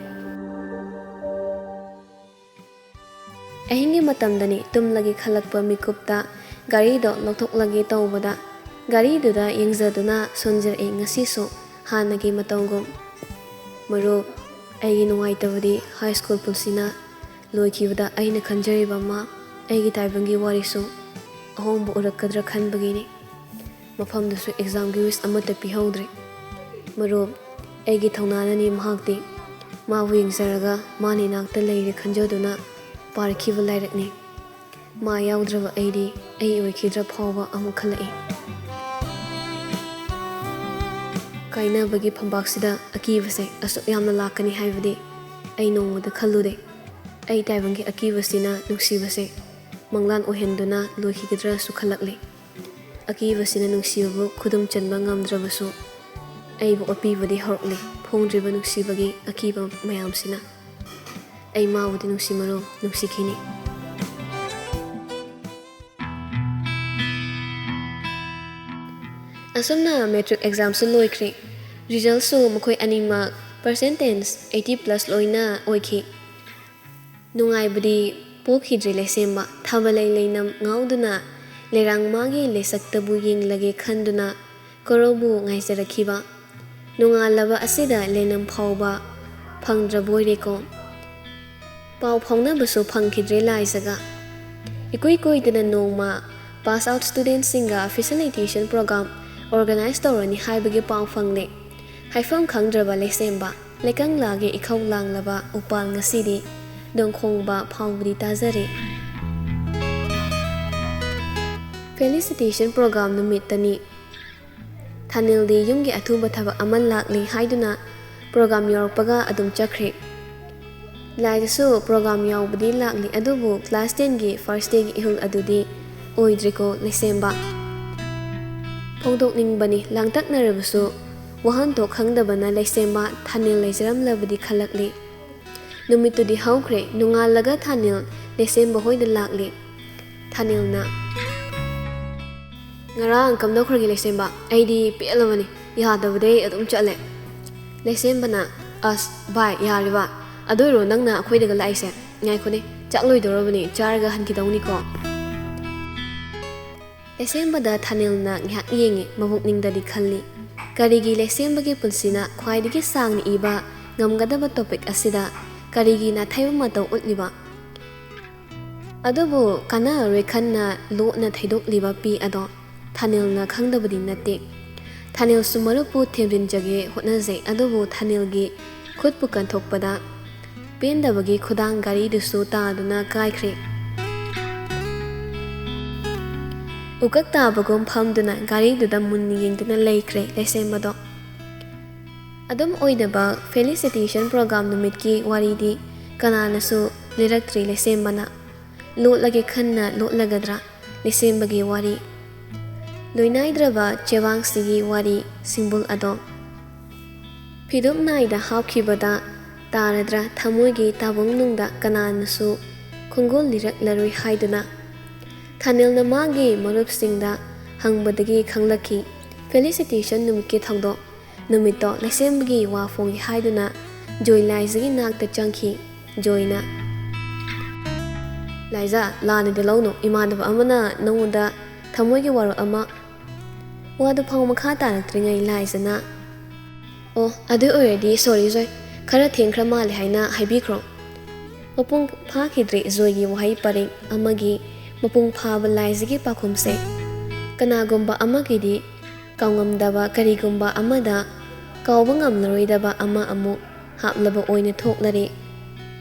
ꯑꯍꯤꯡꯒꯤ ꯃꯇꯝꯗꯅꯤ ꯇꯨꯝꯂꯒꯦ ꯈꯜꯂꯛꯄ ꯃꯤꯀꯨꯞꯇ ꯒꯥꯔꯤꯗꯣ ꯂꯧꯊꯣꯛꯂꯒꯦ ꯇꯧꯕꯗ, ꯒꯥꯔꯤꯗꯨꯗ ꯌꯦꯡꯖꯗꯨꯅ ꯁꯣꯟꯖꯔꯛꯏ ꯉꯁꯤꯁꯨ ꯍꯥꯟꯅꯒꯤ ꯃꯇꯧꯒꯨꯝ꯫ ꯃꯔꯨꯞ, ꯑꯩꯒꯤ ꯅꯨꯡꯉꯥꯏꯇꯕꯗꯤ ꯍꯥꯏ ꯁ꯭ꯀꯨꯜ ꯄꯨꯟꯁꯤꯅ ꯂꯣꯏꯈꯤꯕꯗ ꯑꯩꯅ ꯈꯟꯖꯔꯤꯕ ꯑꯃ, ꯑꯩꯒꯤ ꯇꯥꯏꯕꯪꯒꯤ ꯋꯥꯔꯤꯁꯨ ꯑꯍꯣꯡꯕ ꯎꯔꯛꯀꯗ꯭ꯔꯥ ꯈꯟꯕꯒꯤꯅꯤ꯫ ꯃꯐꯝꯗꯨꯁꯨ ꯑꯦꯛꯖꯥꯝꯒꯤ ꯋꯤꯁ ꯑꯃꯠꯇ ꯄꯤꯍꯧꯗ꯭ꯔꯦ꯫ ꯃꯔꯨꯞ, ꯑꯩꯒꯤ ꯊꯧꯅꯥꯅꯅꯤ ꯃꯍꯥꯛꯇꯤ꯫ ꯃꯥꯕꯨ ꯌꯦꯡꯖꯔꯒ ꯃꯥꯅ ꯏꯅꯥꯛꯇ ꯂꯩꯔꯦ ꯈꯟꯖꯗꯨꯅ ꯄꯥꯔꯛꯈꯤꯕ ꯂꯥꯏꯔꯤꯛꯅꯤ꯫ ꯃꯥ ꯌꯥꯎꯗ꯭ꯔꯕ ꯑꯩꯗꯤ ꯑꯩ ꯑꯣꯏꯈꯤꯗ꯭ꯔꯥ ꯐꯥꯎꯕ ꯑꯃꯨꯛ ꯈꯜꯂꯛꯏ꯫ ꯀꯥꯏꯅꯕꯒꯤ ꯐꯝꯕꯥꯛꯁꯤꯗ ꯑꯀꯤꯕꯁꯦ ꯑꯁꯨꯛ ꯌꯥꯝꯅ ꯂꯥꯛꯀꯅꯤ ꯍꯥꯏꯕꯗꯤ ꯑꯩ ꯅꯣꯡꯃꯗ ꯈꯜꯂꯨꯗꯦ꯫ ꯑꯩ ꯇꯥꯏꯕꯪꯒꯤ ꯑꯀꯤꯕꯁꯤꯅ ꯅꯨꯡꯁꯤꯕꯁꯦ ꯃꯪꯂꯥꯟ ꯑꯣꯏꯍꯟꯗꯨꯅ ꯂꯣꯏꯈꯤꯒꯗ꯭ꯔꯥꯁꯨ ꯈꯜꯂꯛꯂꯤ꯫ ꯑꯀꯤꯕꯁꯤꯅ ꯅꯨꯡꯁꯤꯕꯕꯨ ꯈꯨꯗꯨꯝ ꯆꯟꯕ ꯉꯝꯗ꯭ꯔꯕꯁꯨ, ꯑꯩꯕꯨ ꯑꯣꯠꯄꯤꯕꯗꯤ ꯍꯧꯔꯛꯂꯤ ꯐꯣꯡꯗ꯭ꯔꯤꯕ ꯅꯨꯡꯁꯤꯕꯒꯤ ꯑꯀꯤꯕ ꯃꯌꯥꯝꯁꯤꯅ꯫ ꯑꯩ ꯃꯥꯕꯨꯗꯤ ꯅꯨꯡꯁꯤ ꯃꯔꯨꯞ, ꯅꯨꯡꯁꯤꯈꯤꯅꯤ꯫ ꯑꯁꯨꯝꯅ ꯃꯦꯇ꯭ꯔꯤꯛ ꯑꯦꯛꯖꯥꯝꯁꯨ ꯂꯣꯏꯈ꯭ꯔꯦ꯫ ꯔꯤꯖꯜꯁꯨ ꯃꯈꯣꯏ ꯑꯅꯤꯃꯛ ꯄꯥꯔꯁꯦꯟꯇꯦꯖ ꯑꯩꯠꯇꯤ ꯄ꯭ꯂꯁ ꯂꯣꯏꯅ ꯑꯣꯏꯈꯤ꯫ ꯅꯨꯡꯉꯥꯏꯕꯗꯤ ꯄꯣꯛꯈꯤꯗ꯭ꯔꯦ ꯂꯩꯁꯦꯝꯕ꯫ ꯊꯥꯕꯜꯂꯩ ꯂꯩꯅꯝ ꯉꯥꯎꯗꯨꯅ ꯂꯩꯔꯥꯡ ꯃꯥꯒꯤ ꯂꯩꯁꯛꯇꯕꯨ ꯌꯦꯡꯂꯒꯦ ꯈꯟꯗꯨꯅ ꯀꯣꯔꯧꯕꯨ ꯉꯥꯏꯖꯔꯛꯈꯤꯕ꯫ ꯅꯣꯡꯉꯥꯜꯂꯕ ꯑꯁꯤꯗ ꯂꯩꯅꯝ ꯐꯥꯎꯕ ꯐꯪꯗ꯭ꯔꯕꯣꯏꯔꯦꯀꯣ꯫ ꯄꯥꯎ ꯐꯥꯎꯅꯕꯁꯨ ꯐꯪꯈꯤꯗ꯭ꯔꯦ ꯂꯥꯏꯖꯒ꯫ ꯏꯀꯨꯏ ꯀꯨꯏꯗꯅ ꯅꯣꯡꯃ ꯄꯥꯁ ꯑꯥꯎꯠ ꯁ꯭ꯇꯨꯗꯦꯟꯠꯁꯤꯡꯒ ꯐꯦꯁꯤꯂꯤꯇꯦꯁꯟ ꯄ꯭ꯔꯣꯒ꯭ꯔꯥꯝ ꯑꯣꯔꯒꯅꯥꯏꯖ ꯇꯧꯔꯅꯤ ꯍꯥꯏꯕꯒꯤ ꯄꯥꯎ ꯐꯪꯂꯦ꯫ ꯍꯥꯏꯐꯝ ꯈꯪꯗ꯭ꯔꯕ ꯂꯩꯁꯦꯝꯕ꯫ ꯂꯩꯀꯪꯂꯥꯒꯤ ꯏꯈꯧ ꯂꯥꯡꯂꯕ ꯎꯄꯥꯜ ꯉꯁꯤꯗꯤ ꯗꯣꯡꯈꯣꯡꯕ ꯐꯥꯎꯕꯗꯤ ꯇꯥꯖꯔꯦ꯫ ꯐꯦꯂꯤꯁꯤꯇꯦꯁꯟ ꯄ꯭ꯔꯣꯒ꯭ꯔꯥꯝ ꯅꯨꯃꯤꯠꯇꯅꯤ꯫ ꯊꯥꯅꯤꯜꯗꯤ ꯌꯨꯝꯒꯤ ꯑꯊꯨꯕ ꯊꯕꯛ ꯑꯃ ꯂꯥꯛꯂꯤ ꯍꯥꯏꯗꯨꯅ ꯄ꯭ꯔꯣꯒ꯭ꯔꯥꯝ ꯌꯧꯔꯛꯄꯒ ꯑꯗꯨꯝ ꯆꯠꯈ꯭ꯔꯦ꯫ ꯂꯥꯏꯗꯁꯨ ꯄ꯭ꯔꯣꯒ꯭ꯔꯥꯝ ꯌꯥꯎꯕꯗꯤ ꯂꯥꯛꯂꯤ, ꯑꯗꯨꯕꯨ ꯀ꯭ꯂꯥꯁ ꯇꯦꯟꯒꯤ ꯐꯥꯔꯁ ꯗꯦꯒꯤ ꯏꯍꯨꯜ ꯑꯗꯨꯗꯤ ꯑꯣꯏꯗ꯭ꯔꯦꯀꯣ ꯂꯩꯁꯦꯝꯕ꯫ ꯐꯣꯡꯗꯣꯛꯅꯤꯡꯕꯅꯤ ꯂꯥꯡꯇꯛꯅꯔꯕꯁꯨ, ꯋꯥꯍꯟꯊꯣꯛ ꯈꯪꯗꯕꯅ ꯂꯩꯁꯦꯝꯕ ꯊꯥꯅꯤꯜ ꯂꯩꯖꯔꯝꯂꯕꯗꯤ ꯈꯜꯂꯛꯂꯤ꯫ ꯅꯨꯃꯤꯠꯇꯨꯗꯤ ꯍꯧꯈ꯭ꯔꯦ꯫ ꯅꯣꯡꯉꯥꯜꯂꯒ ꯊꯥꯅꯤꯜ ꯂꯩꯁꯦꯝꯕ ꯍꯣꯏꯗ ꯂꯥꯛꯂꯦ꯫ ꯊꯥꯅꯤꯜꯅ, "ꯉꯔꯥꯡ ꯀꯝꯗꯧꯈ꯭ꯔꯒꯦ ꯂꯩꯁꯦꯝꯕ? ꯑꯩꯗꯤ ꯄꯦꯜꯂꯕꯅꯤ꯫ ꯌꯥꯗꯕꯗꯩ ꯑꯗꯨꯝ ꯆꯠꯂꯦ꯫ ꯂꯩꯁꯦꯝꯕꯅ, "ꯑꯁ ꯚꯥꯏ, ꯌꯥꯔꯦꯕ, ꯑꯗꯨ ꯑꯣꯏꯔꯣ ꯅꯪꯅ ꯑꯩꯈꯣꯏꯗꯒ ꯂꯥꯛꯏꯁꯦ? ꯉꯥꯏꯈꯣꯅꯦ, ꯆꯥꯛ ꯂꯣꯏꯗꯧꯔꯕꯅꯦ, ꯆꯥꯔꯒ ꯍꯟꯈꯤꯗꯧꯅꯤꯀꯣ?" ꯂꯩꯁꯦꯝꯕꯗ ꯊꯥꯅꯤꯜꯅ ꯉꯥꯏꯍꯥꯛ ꯌꯦꯡꯉꯤ, ꯃꯕꯨꯛꯅꯤꯡꯗꯗꯤ ꯈꯜꯂꯤ, "ꯀꯔꯤꯒꯤ ꯂꯩꯁꯦꯝꯕꯒꯤ ꯄꯨꯟꯁꯤꯅ ꯈ꯭ꯋꯥꯏꯗꯒꯤ ꯁꯥꯡꯅ ꯏꯕ ꯉꯝꯒꯗꯕ ꯇꯣꯄꯤꯛ ꯑꯁꯤꯗ ꯀꯔꯤꯒꯤ ꯅꯥꯊꯩꯕ ꯃꯇꯧ ꯎꯠꯂꯤꯕ?" ꯑꯗꯨꯕꯨ ꯀꯥꯟꯅꯔꯔꯣꯏ ꯈꯟꯅ ꯂꯣꯠꯅ ꯊꯩꯗꯣꯛꯂꯤꯕ ꯄꯤ ꯑꯗꯣ ꯊꯥꯅꯤꯜꯅ ꯈꯪꯗꯕꯗꯤ ꯅꯠꯇꯦ꯫ ꯊꯥꯅꯤꯜꯁꯨ ꯃꯔꯨꯞꯄꯨ ꯊꯦꯝꯖꯤꯟꯖꯒꯦ ꯍꯣꯠꯅꯖꯩ, ꯑꯗꯨꯕꯨ ꯊꯥꯅꯤꯜꯒꯤ ꯈꯨꯠꯄꯨ ꯀꯟꯊꯣꯛꯄꯗ ꯄꯦꯟꯗꯕꯒꯤ ꯈꯨꯗꯥꯡ ꯘꯔꯤꯗꯨꯁꯨ ꯇꯥꯗꯨꯅ ꯀꯥꯏꯈ꯭ꯔꯦ꯫ ꯎꯀꯛ ꯇꯥꯕꯒꯨꯝ ꯐꯝꯗꯨꯅ ꯘꯔꯤꯗꯨꯗ ꯃꯨꯟꯅ ꯌꯦꯡꯗꯨꯅ ꯂꯩꯈ꯭ꯔꯦ ꯂꯩꯁꯦꯝꯕꯗꯣ꯫ ꯑꯗꯨꯝ ꯑꯣꯏꯗꯕ felicitation program ꯅꯨꯃꯤꯠꯀꯤ ꯋꯥꯔꯤꯗꯤ ꯀꯅꯥꯅꯁꯨ ꯂꯤꯔꯛꯇ꯭ꯔꯤ ꯂꯩꯁꯦꯝꯕꯅ꯫ ꯂꯣꯠꯂꯒꯦ ꯈꯟꯅ ꯂꯣꯠꯂꯒꯗ꯭ꯔꯥ ꯂꯩꯁꯦꯝꯕꯒꯤ ꯋꯥꯔꯤ? ꯂꯣꯏꯅꯥꯏꯗ꯭ꯔꯕ ꯆꯦꯕꯥꯡꯁꯤꯒꯤ ꯋꯥꯔꯤ ꯁꯤꯡꯕꯨꯜ ꯑꯗꯣ꯫ ꯐꯤꯗꯨꯞ ꯅꯥꯏꯗ ꯍꯥꯞꯈꯤꯕꯗ ꯇꯥꯔꯗ꯭ꯔꯥ ꯊꯃꯣꯏꯒꯤ ꯇꯥꯕꯨꯡꯅꯨꯡꯗ ꯀꯅꯥꯅꯁꯨ ꯈꯣꯡꯒꯨꯜ ꯂꯤꯔꯛꯂꯔꯣꯏ ꯍꯥꯏꯗꯨꯅ? ꯊꯥꯅꯤꯜꯅ ꯃꯥꯒꯤ ꯃꯔꯨꯞꯁꯤꯡꯗ ꯍꯪꯕꯗꯒꯤ ꯈꯪꯂꯛꯈꯤ, felicitation ꯅꯨꯃꯤꯠꯀꯤ ꯊꯧꯗꯣꯛ ꯅꯨꯃꯤꯠꯇꯣ ꯂꯩꯁꯦꯝꯕꯒꯤ ꯋꯥ ꯐꯣꯡꯒꯦ ꯍꯥꯏꯗꯨꯅ ꯖꯣꯏ ꯂꯥꯏꯖꯒꯤ ꯅꯥꯛꯇ ꯆꯪꯈꯤ꯫ ꯖꯣꯏꯅ, "ꯂꯥꯏꯖ, ꯂꯥꯟꯅꯗꯤ ꯂꯧꯅꯨ, ꯏꯃꯥꯟꯅꯕ ꯑꯃꯅ ꯅꯉꯣꯟꯗ ꯊꯃꯣꯏꯒꯤ ꯋꯥꯔꯣꯜ ꯑꯃ꯫" ꯋꯥꯗꯨ ꯐꯥꯎ ꯃꯈꯥ ꯇꯥꯔꯛꯇ꯭ꯔꯤꯉꯩ ꯂꯥꯏꯖꯅ, "ꯑꯣ, ꯑꯗꯨ ꯑꯣꯏꯔꯗꯤ sorry ꯖꯣꯏ, ꯈꯔ ꯊꯦꯡꯈ꯭ꯔ ꯃꯥꯜꯂꯦ ꯍꯥꯏꯅ ꯍꯥꯏꯕꯤꯈ꯭ꯔꯣ꯫" ꯃꯄꯨꯡ ꯐꯥꯈꯤꯗ꯭ꯔꯤ ꯖꯣꯏꯒꯤ ꯋꯥꯍꯩ ꯄꯔꯦꯡ ꯑꯃꯒꯤ ꯃꯄꯨꯡ ꯐꯥꯕ ꯂꯥꯏꯖꯒꯤ ꯄꯥꯎꯈꯨꯝꯁꯦ꯫ ꯀꯅꯥꯒꯨꯝꯕ ꯑꯃꯒꯤꯗꯤ ꯀꯥꯎꯉꯝꯗꯕ ꯀꯔꯤꯒꯨꯝꯕ ꯑꯃꯗ ꯀꯥꯎꯕ ꯉꯝꯂꯔꯣꯏꯗꯕ ꯑꯃ ꯑꯃꯨꯛ ꯍꯥꯞꯂꯕ ꯑꯣꯏꯅ ꯊꯣꯛꯂꯔꯦ꯫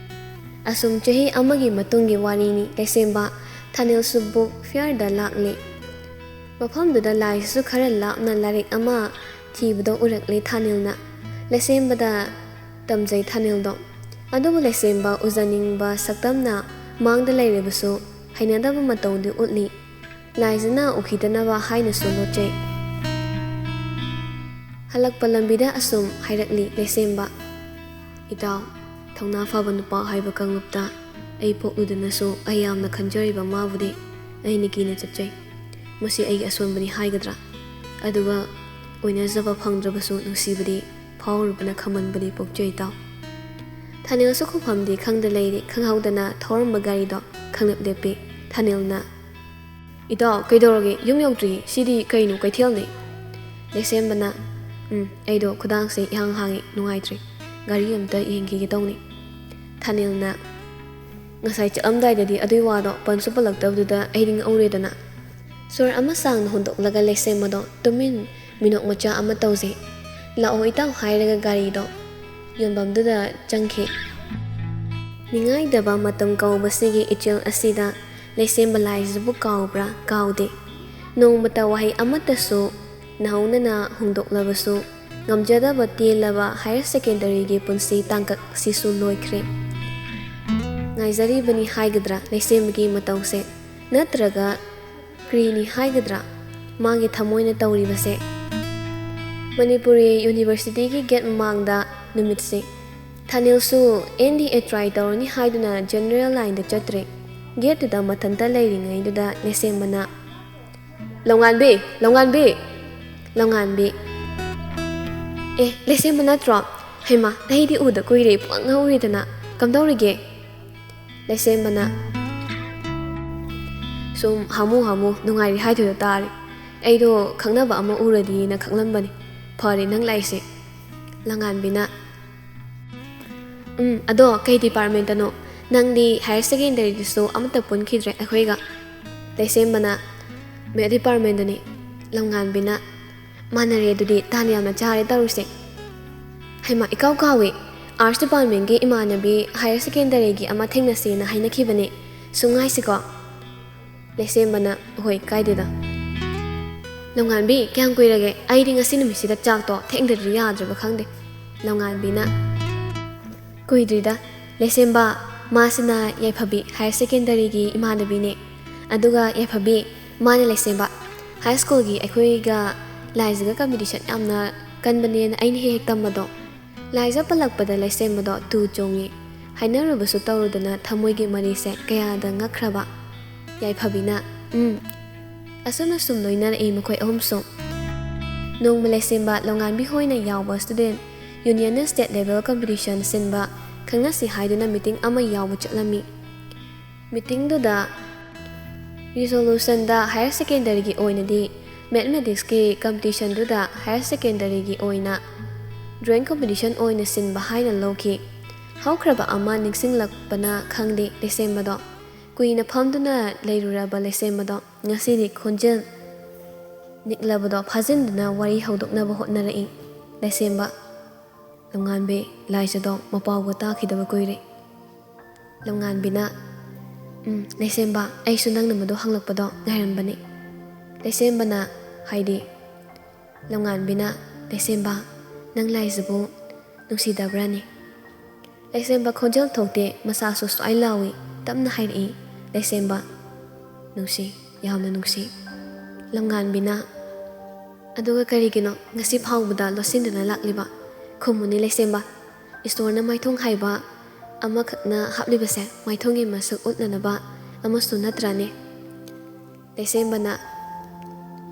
ꯑꯁꯨꯝ ꯆꯍꯤ ꯑꯃꯒꯤ ꯃꯇꯨꯡꯒꯤ ꯋꯥꯔꯤꯅꯤ꯫ ꯂꯩꯁꯦꯝꯕ ꯊꯥꯅꯤꯜꯁꯨ book fair ꯗ ꯂꯥꯛꯂꯦ꯫ ꯃꯐꯝꯗꯨꯗ ꯂꯥꯏꯁꯤꯁꯨ ꯈꯔ ꯂꯥꯞꯅ ꯂꯥꯏꯔꯤꯛ ꯑꯃ ꯊꯤꯕꯗꯣ ꯎꯔꯛꯂꯦ ꯊꯥꯅꯤꯜꯅ꯫ ꯂꯩꯁꯦꯝꯕꯗ ꯇꯝꯖꯩ ꯊꯥꯅꯤꯜꯗꯣ꯫ ꯑꯗꯨꯕꯨ ꯂꯩꯁꯦꯝꯕ ꯎꯖꯅꯤꯡꯕ ꯁꯛꯇꯝꯅ ꯃꯥꯡꯗ ꯂꯩꯔꯕꯁꯨ ꯍꯩꯅꯗꯕ ꯃꯇꯧꯗꯤ ꯎꯠꯂꯤ꯫ ꯂꯥꯏꯖꯅ ꯎꯈꯤꯗꯅꯕ ꯍꯥꯏꯅꯁꯨ ꯂꯣꯠꯆꯩ꯫ ꯍꯜꯂꯛꯄ ꯂꯝꯕꯤꯗ ꯑꯁꯨꯝ ꯍꯥꯏꯔꯛꯂꯤ ꯂꯩꯁꯦꯝꯕ, "ꯏꯇꯥꯎ, ꯊꯧꯅꯥ ꯐꯕ ꯅꯨꯄꯥ ꯍꯥꯏꯕ ꯀꯥꯡꯂꯨꯞꯇ ꯑꯩ ꯄꯣꯛꯂꯨꯗꯅꯁꯨ ꯑꯩ ꯌꯥꯝꯅ ꯈꯟꯖꯔꯤꯕ ꯃꯥꯕꯨꯗꯤ ꯑꯩꯅ ꯀꯤꯅ ꯆꯠꯆꯩ꯫ ꯃꯁꯤ ꯑꯩꯒꯤ ꯑꯁꯣꯟꯕꯅꯤ ꯍꯥꯏꯒꯗ꯭ꯔꯥ? ꯑꯗꯨꯒ ꯎꯅꯖꯕ ꯐꯪꯗ꯭ꯔꯕꯁꯨ ꯅꯨꯡꯁꯤꯕꯗꯤ ꯐꯥꯎꯔꯨꯕꯅ ꯈꯝꯃꯟꯕꯅꯤ ꯄꯣꯛꯆꯩ ꯏꯇꯥꯎ꯫ ꯊꯥꯅꯤꯜꯁꯨ ꯈꯨꯝꯐꯝꯗꯤ ꯈꯪꯗ ꯂꯩꯔꯤ꯫ ꯈꯪꯍꯧꯗꯅ ꯊꯧꯔꯝꯕ ꯒꯥꯔꯤꯗꯣ ꯈꯪꯂꯦꯞ ꯂꯦꯞꯄꯤ꯫ ꯊꯥꯅꯤꯜꯅ, "ꯏꯇꯥꯎ, ꯀꯩꯗꯧꯔꯒꯦ? ꯌꯨꯝ ꯌꯧꯗ꯭ꯔꯤ꯫ ꯁꯤꯗꯤ ꯀꯩꯅꯣ, ꯀꯩꯊꯦꯜꯅꯤ?" ꯂꯩꯁꯦꯝꯕꯅ, "ꯎꯝ, ꯑꯩꯗꯣ ꯈꯨꯗꯥꯡꯁꯦ ꯏꯍꯥꯡ ꯍꯥꯡꯉꯤ, ꯅꯨꯡꯉꯥꯏꯇ꯭ꯔꯤ꯫ ꯒꯥꯔꯤ ꯑꯝꯇ ꯌꯦꯡꯈꯤꯒꯦ ꯇꯧꯅꯤ꯫" ꯊꯥꯅꯤꯜꯅ, "ꯉꯁꯥꯏ ꯆꯠꯂꯝꯗꯥꯏꯗꯗꯤ ꯑꯗꯨꯏ ꯋꯥꯗꯣ ꯄꯟꯁꯨ ꯄꯜꯂꯛꯇꯕꯗꯨꯗ ꯑꯩꯗꯤ ꯉꯛꯎꯔꯦꯗꯅ꯫" ꯁꯣꯔ ꯑꯃ ꯁꯥꯡꯅ ꯍꯣꯟꯗꯣꯛꯂꯒ ꯂꯩꯁꯦꯝꯕꯗꯣ ꯇꯨꯃꯤꯟ ꯃꯤꯅꯣꯛ ꯃꯆꯥ ꯑꯃ ꯇꯧꯖꯩ꯫ "ꯂꯥꯛꯑꯣ ꯏꯇꯥꯎ" ꯍꯥꯏꯔꯒ ꯒꯥꯔꯤꯗꯣ ꯌꯣꯟꯐꯝꯗꯨꯗ ꯆꯪꯈꯤ꯫ ꯅꯤꯡꯉꯥꯏꯗꯕ ꯃꯇꯝ ꯀꯧꯕꯁꯤꯒꯤ ꯏꯆꯦꯜ ꯑꯁꯤꯗ ꯂꯩꯁꯦꯝꯕ ꯂꯥꯏꯁꯤꯕꯨ ꯀꯥꯎꯕ꯭ꯔꯥ? ꯀꯥꯎꯗꯦ꯫ ꯅꯣꯡꯃꯇ ꯋꯥꯍꯩ ꯑꯃꯠꯇꯁꯨ ꯅꯧꯍꯧꯅꯅ ꯍꯣꯡꯗꯣꯛꯂꯕꯁꯨ ꯉꯝꯖꯗꯕ ꯇꯦꯜꯂꯕ ꯍꯥꯌꯔ ꯁꯦꯀꯦꯟꯗꯔꯤꯒꯤ ꯄꯨꯟꯁꯤ ꯇꯥꯡꯀꯛ ꯁꯤꯁꯨ ꯂꯣꯏꯈ꯭ꯔꯦ꯫ ꯉꯥꯏꯖꯔꯤꯕꯅꯤ ꯍꯥꯏꯒꯗ꯭ꯔꯥ ꯂꯩꯁꯦꯝꯕꯒꯤ ꯃꯇꯧꯁꯦ? ꯅꯠꯇ꯭ꯔꯒ ꯀ꯭ꯔꯤꯅꯤ ꯍꯥꯏꯒꯗ꯭ꯔꯥ ꯃꯥꯒꯤ ꯊꯃꯣꯏꯅ ꯇꯧꯔꯤꯕꯁꯦ? ꯃꯅꯤꯄꯨꯔꯤ ꯌꯨꯅꯤꯚꯔꯁꯤꯇꯤꯒꯤ ꯒꯦꯠ ꯃꯃꯥꯡꯗ ꯅꯨꯃꯤꯠꯁꯦ ꯊꯥꯅꯤꯜꯁꯨ ꯑꯦꯟ ꯗꯤ ꯑꯦ ꯇ꯭ꯔꯥꯏ ꯇꯧꯔꯅꯤ ꯍꯥꯏꯗꯨꯅ ꯖꯦꯅꯔꯦꯜ ꯂꯥꯏꯟꯗ ꯆꯠꯇ꯭ꯔꯦ꯫ ꯒꯦꯠꯇꯨꯗ ꯃꯊꯟꯇ ꯂꯩꯔꯤꯉꯩꯗꯨꯗ ꯂꯩꯁꯦꯝꯕꯅ, "ꯂꯧꯉꯥꯟꯕꯤ! ꯂꯧꯉꯥꯟꯕꯤ!" ꯂꯧꯉꯥꯟꯕꯤ, "ꯑꯦ, ꯂꯩꯁꯦꯝꯕ ꯅꯠꯇ꯭ꯔꯣ? ꯍꯩꯃꯥ, ꯑꯩꯗꯤ ꯎꯗ ꯀꯨꯏꯔꯦ, ꯄꯨꯡꯉꯛ ꯉꯛꯎꯔꯦꯗꯅ꯫ ꯀꯝꯗꯧꯔꯤꯒꯦ?" ꯂꯩꯁꯦꯝꯕꯅ, "ꯁꯨꯝ ꯍꯥꯃꯨ ꯍꯥꯃꯨ ꯅꯨꯡꯉꯥꯏꯔꯤ ꯍꯥꯏꯗꯨꯗ ꯇꯥꯔꯦ꯫ ꯑꯩꯗꯣ ꯈꯪꯅꯕ ꯑꯃ ꯎꯔꯗꯤꯅ ꯈꯪꯂꯝꯕꯅꯤ꯫ ꯐꯔꯦ ꯅꯪ ꯂꯥꯛꯏꯁꯦ꯫" ꯂꯧꯉꯥꯟꯕꯤꯅ, "ꯎꯝ, ꯑꯗꯣ ꯀꯩ ꯗꯤꯄꯥꯔꯠꯃꯦꯟꯇꯅꯣ? ꯅꯪꯗꯤ ꯍꯥꯌꯔ ꯁꯦꯀꯦꯟꯗꯔꯤꯗꯁꯨ ꯑꯃꯠꯇ ꯄꯨꯟꯈꯤꯗ꯭ꯔꯦ ꯑꯩꯈꯣꯏꯒ꯫" ꯂꯩꯁꯦꯝꯕꯅ, "ꯃꯦꯠ ꯗꯤꯄꯥꯔꯠꯃꯦꯟꯗꯅꯤ꯫" ꯂꯧꯉꯥꯟꯕꯤꯅ, "ꯃꯥꯟꯅꯔꯦ ꯑꯗꯨꯗꯤ, ꯇꯥꯟ ꯌꯥꯝꯅ ꯆꯥꯔꯦ ꯇꯧꯔꯤꯁꯦ꯫ ꯍꯩꯃꯥ, ꯏꯀꯥꯎ ꯀꯥꯎꯏ, ꯑꯥꯔꯠꯁ ꯗꯤꯄꯥꯔꯠꯃꯦꯟꯒꯤ ꯏꯃꯥꯟꯅꯕꯤ ꯍꯥꯌꯔ ꯁꯦꯀꯦꯟꯗꯔꯤꯒꯤ ꯑꯃ ꯊꯦꯡꯅꯁꯦꯅ ꯍꯥꯏꯅꯈꯤꯕꯅꯦ꯫ ꯁꯨꯝ ꯉꯥꯏꯁꯤꯀꯣ꯫" ꯂꯩꯁꯦꯝꯕꯅ, "ꯍꯣꯏ, ꯀꯥꯏꯗꯦꯗ꯫" "ꯂꯧꯉꯥꯟꯕꯤ, ꯀꯌꯥꯝ ꯀꯨꯏꯔꯒꯦ? ꯑꯩꯗꯤ ꯉꯁꯤ ꯅꯨꯃꯤꯠꯁꯤꯗ ꯆꯥꯛꯇꯣ ꯊꯦꯡꯗ꯭ꯔꯗꯤ ꯌꯥꯗ꯭ꯔꯕ ꯈꯪꯗꯦ꯫" ꯂꯧꯉꯥꯟꯕꯤꯅ, "ꯀꯨꯏꯗ꯭ꯔꯤꯗ꯫ ꯂꯩꯁꯦꯝꯕ, ꯃꯥꯁꯤꯅ ꯌꯥꯏꯐꯕꯤ ꯍꯥꯌꯔ ꯁꯦꯀꯦꯟꯗꯔꯤꯒꯤ ꯏꯃꯥꯟꯅꯕꯤꯅꯦ꯫ ꯑꯗꯨꯒ ꯌꯥꯏꯐꯕꯤ, ꯃꯥꯅ ꯂꯩꯁꯦꯝꯕ꯫ ꯍꯥꯏ ꯁ꯭ꯀꯨꯜꯒꯤ ꯑꯩꯈꯣꯏꯒ ꯂꯥꯏꯖꯒ ꯀꯝꯄꯤꯇꯤꯁꯟ ꯌꯥꯝꯅ ꯀꯟꯕꯅꯦꯅ ꯑꯩꯅ ꯍꯦꯛ ꯍꯦꯛ ꯇꯝꯕꯗꯣ꯫" ꯂꯥꯏꯖ ꯄꯜꯂꯛꯄꯗ ꯂꯩꯁꯦꯝꯕꯗꯣ ꯇꯨ ꯆꯣꯡꯉꯤ꯫ ꯍꯥꯏꯅꯔꯨꯕꯁꯨ ꯇꯧꯔꯨꯗꯅ ꯊꯃꯣꯏꯒꯤ ꯃꯔꯤꯁꯦ ꯀꯌꯥꯗ ꯉꯛꯈ꯭ꯔꯕ꯫ ꯌꯥꯏꯐꯕꯤꯅ, "ꯎꯝ, ꯑꯁꯨꯝ ꯑꯁꯨꯝ ꯂꯣꯏꯅꯔꯛꯏ ꯃꯈꯣꯏ ꯑꯍꯨꯝꯁꯨ꯫" ꯅꯣꯡꯃ ꯂꯩꯁꯦꯝꯕ ꯂꯣꯡꯉꯥꯟꯕꯤ ꯍꯣꯏꯅ ꯌꯥꯎꯕ student unionꯅ state level competition ꯁꯤꯟꯕ ꯈꯪꯅꯁꯤ ꯍꯥꯏꯗꯨꯅ meeting ꯑꯃ ꯌꯥꯎꯕ ꯆꯠꯂꯝꯃꯤ꯫ Meetingꯗꯨꯗ resolutionꯗ higher secondaryꯒꯤ ꯑꯣꯏꯅꯗꯤ mathematicsꯀꯤ competitionꯗꯨꯗ higher secondaryꯒꯤ ꯑꯣꯏꯅ drawing competition ꯑꯣꯏꯅ ꯁꯤꯟꯕ ꯍꯥꯏꯅ ꯂꯧꯈꯤ꯫ ꯍꯧꯈ꯭ꯔꯕ ꯑꯃ ꯅꯤꯡꯁꯤꯡꯂꯛꯄꯅ ꯈꯪꯗꯦ ꯂꯩꯁꯦꯝꯕꯗꯣ꯫ ꯀꯨꯏꯅ ꯐꯝꯗꯨꯅ ꯂꯩꯔꯨꯔꯕ ꯂꯩꯁꯦꯝꯕꯗꯣ ꯉꯁꯤꯗꯤ ꯈꯣꯟꯖꯦꯜ ꯅꯤꯛꯂꯕꯗꯣ ꯐꯥꯖꯤꯟꯗꯨꯅ ꯋꯥꯔꯤ ꯍꯧꯗꯣꯛꯅꯕ ꯍꯣꯠꯅꯔꯛꯏ꯫ ꯂꯩꯁꯦꯝꯕ, ꯂꯝꯉꯥꯟꯕꯤ, ꯂꯥꯏꯖꯗꯣ ꯃꯄꯥꯎꯒ ꯇꯥꯈꯤꯗꯕ ꯀꯨꯏꯔꯦ꯫ ꯂꯝꯉꯥꯟꯕꯤꯅ, "ꯎꯝ, ꯂꯩꯁꯦꯝꯕ, ꯑꯩꯁꯨ ꯅꯪꯅ ꯃꯗꯨ ꯍꯪꯂꯛꯄꯗꯣ ꯉꯥꯏꯔꯝꯕꯅꯤ꯫" ꯂꯩꯁꯦꯝꯕꯅ ꯍꯥꯏꯗꯤ, ꯂꯝꯉꯥꯟꯕꯤꯅ, "ꯂꯩꯁꯦꯝꯕ, ꯅꯪ ꯂꯥꯏꯖꯕꯨ ꯅꯨꯡꯁꯤꯗꯕ꯭ꯔꯥꯅꯦ?" ꯂꯩꯁꯦꯝꯕ ꯈꯣꯟꯖꯦꯜ ꯊꯣꯛꯇꯦ, ꯃꯁꯥꯁꯨ ꯁ꯭ꯋꯥꯏ ꯂꯥꯎꯏ꯫ ꯇꯞꯅ ꯍꯥꯏꯔꯛꯏ, "ꯂꯩꯁꯦꯝꯕ, ꯅꯨꯡꯁꯤ, ꯌꯥꯝꯅ ꯅꯨꯡꯁꯤ꯫" ꯂꯝꯉꯥꯟꯕꯤꯅ, "ꯑꯗꯨꯒ ꯀꯔꯤꯒꯤꯅꯣ ꯉꯁꯤ ꯐꯥꯎꯕꯗ ꯂꯣꯠꯁꯤꯟꯗꯨꯅ ꯂꯥꯛꯂꯤꯕ? ꯈꯨꯝꯃꯨꯅꯦ ꯂꯩꯁꯦꯝꯕ, ꯏꯁꯣꯔꯅ ꯃꯥꯏꯊꯣꯡ ꯍꯥꯏꯕ ꯑꯃꯈꯛꯅ ꯍꯥꯞꯂꯤꯕꯁꯦ ꯃꯥꯏꯊꯣꯡꯒꯤ ꯃꯁꯛ ꯎꯠꯅꯅꯕ ꯑꯃꯁꯨ ꯅꯠꯇ꯭ꯔꯥꯅꯦ?" ꯂꯩꯁꯦꯝꯕꯅ,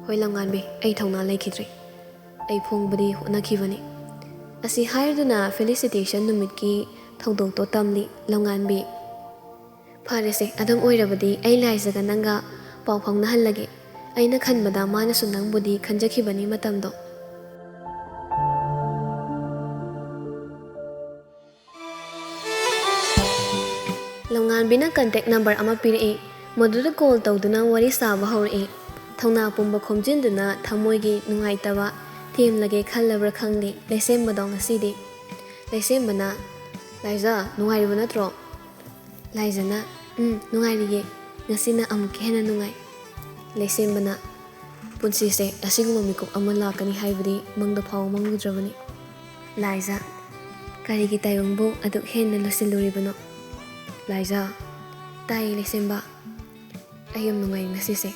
"ꯍꯣꯏ ꯂꯝꯉꯥꯟꯕꯤ, ꯑꯩ ꯊꯧꯅꯥ ꯂꯩꯈꯤꯗ꯭ꯔꯦ꯫ ꯑꯩ ꯐꯣꯡꯕꯗꯤ ꯍꯣꯠꯅꯈꯤꯕꯅꯤ꯫" ꯑꯁꯤ ꯍꯥꯏꯗꯨꯅ felicitation ꯅꯨꯃꯤꯠꯀꯤ ꯊꯧꯗꯣꯛꯇꯣ ꯇꯝꯂꯤ꯫ ꯂꯝꯉꯥꯟꯕꯤ, "ꯐꯔꯦꯁꯦ, ꯑꯗꯨꯝ ꯑꯣꯏꯔꯕꯗꯤ ꯑꯩ ꯂꯥꯏꯖꯒ ꯅꯪꯒ ꯄꯥꯎ ꯐꯥꯎꯅꯍꯜꯂꯒꯦ꯫ ꯑꯩꯅ ꯈꯟꯕꯗ ꯃꯥꯅꯁꯨ ꯅꯪꯕꯨꯗꯤ ꯈꯟꯖꯈꯤꯕꯅꯤ ꯃꯇꯝꯗꯣ꯫" ꯂꯝꯉꯥꯟꯕꯤꯅ contact number ꯑꯃ ꯄꯤꯔꯛꯏ꯫ ꯃꯗꯨꯗ call ꯇꯧꯗꯨꯅ ꯋꯥꯔꯤ ꯁꯥꯕ ꯍꯧꯔꯛꯏ꯫ ꯊꯧꯅꯥ ꯄꯨꯝꯕ ꯈꯣꯝꯖꯤꯟꯗꯨꯅ ꯊꯃꯣꯏꯒꯤ ꯅꯨꯡꯉꯥꯏꯇꯕ ꯊꯦꯝꯂꯒꯦ ꯈꯜꯂꯕ꯭ꯔꯥ ꯈꯪꯗꯦ ꯂꯩꯁꯦꯝꯕꯗꯣ ꯉꯁꯤꯗꯤ꯫ ꯂꯩꯁꯦꯝꯕꯅ, "ꯂꯥꯏꯖ, ꯅꯨꯡꯉꯥꯏꯔꯤꯕ ꯅꯠꯇ꯭ꯔꯣ?" ꯂꯥꯏꯖꯅ, "ꯎꯝ, ꯅꯨꯡꯉꯥꯏꯔꯤꯌꯦ꯫ ꯉꯁꯤꯅ ꯑꯃꯨꯛꯀ ꯍꯦꯟꯅ ꯅꯨꯡꯉꯥꯏ꯫" ꯂꯩꯁꯦꯝꯕꯅ, "ꯄꯨꯟꯁꯤꯁꯦ ꯑꯁꯤꯒꯨꯝꯕ ꯃꯤꯀꯨꯞ ꯑꯃ ꯂꯥꯛꯀꯅꯤ ꯍꯥꯏꯕꯗꯤ ꯃꯪꯗ ꯐꯥꯎꯕ ꯃꯪꯂꯨꯗ꯭ꯔꯕꯅꯤ꯫" ꯂꯥꯏꯖ, "ꯀꯔꯤꯒꯤ ꯇꯥꯏꯕꯪꯕꯨ ꯑꯗꯨꯛ ꯍꯦꯟꯅ ꯂꯨꯁꯤꯜꯂꯨꯔꯤꯕꯅꯣ?" ꯂꯥꯏꯖ, "ꯇꯥꯏꯌꯦ ꯂꯩꯁꯦꯝꯕ꯫ ꯑꯩ ꯌꯥꯝ ꯅꯨꯡꯉꯥꯏ ꯉꯁꯤꯁꯦ꯫"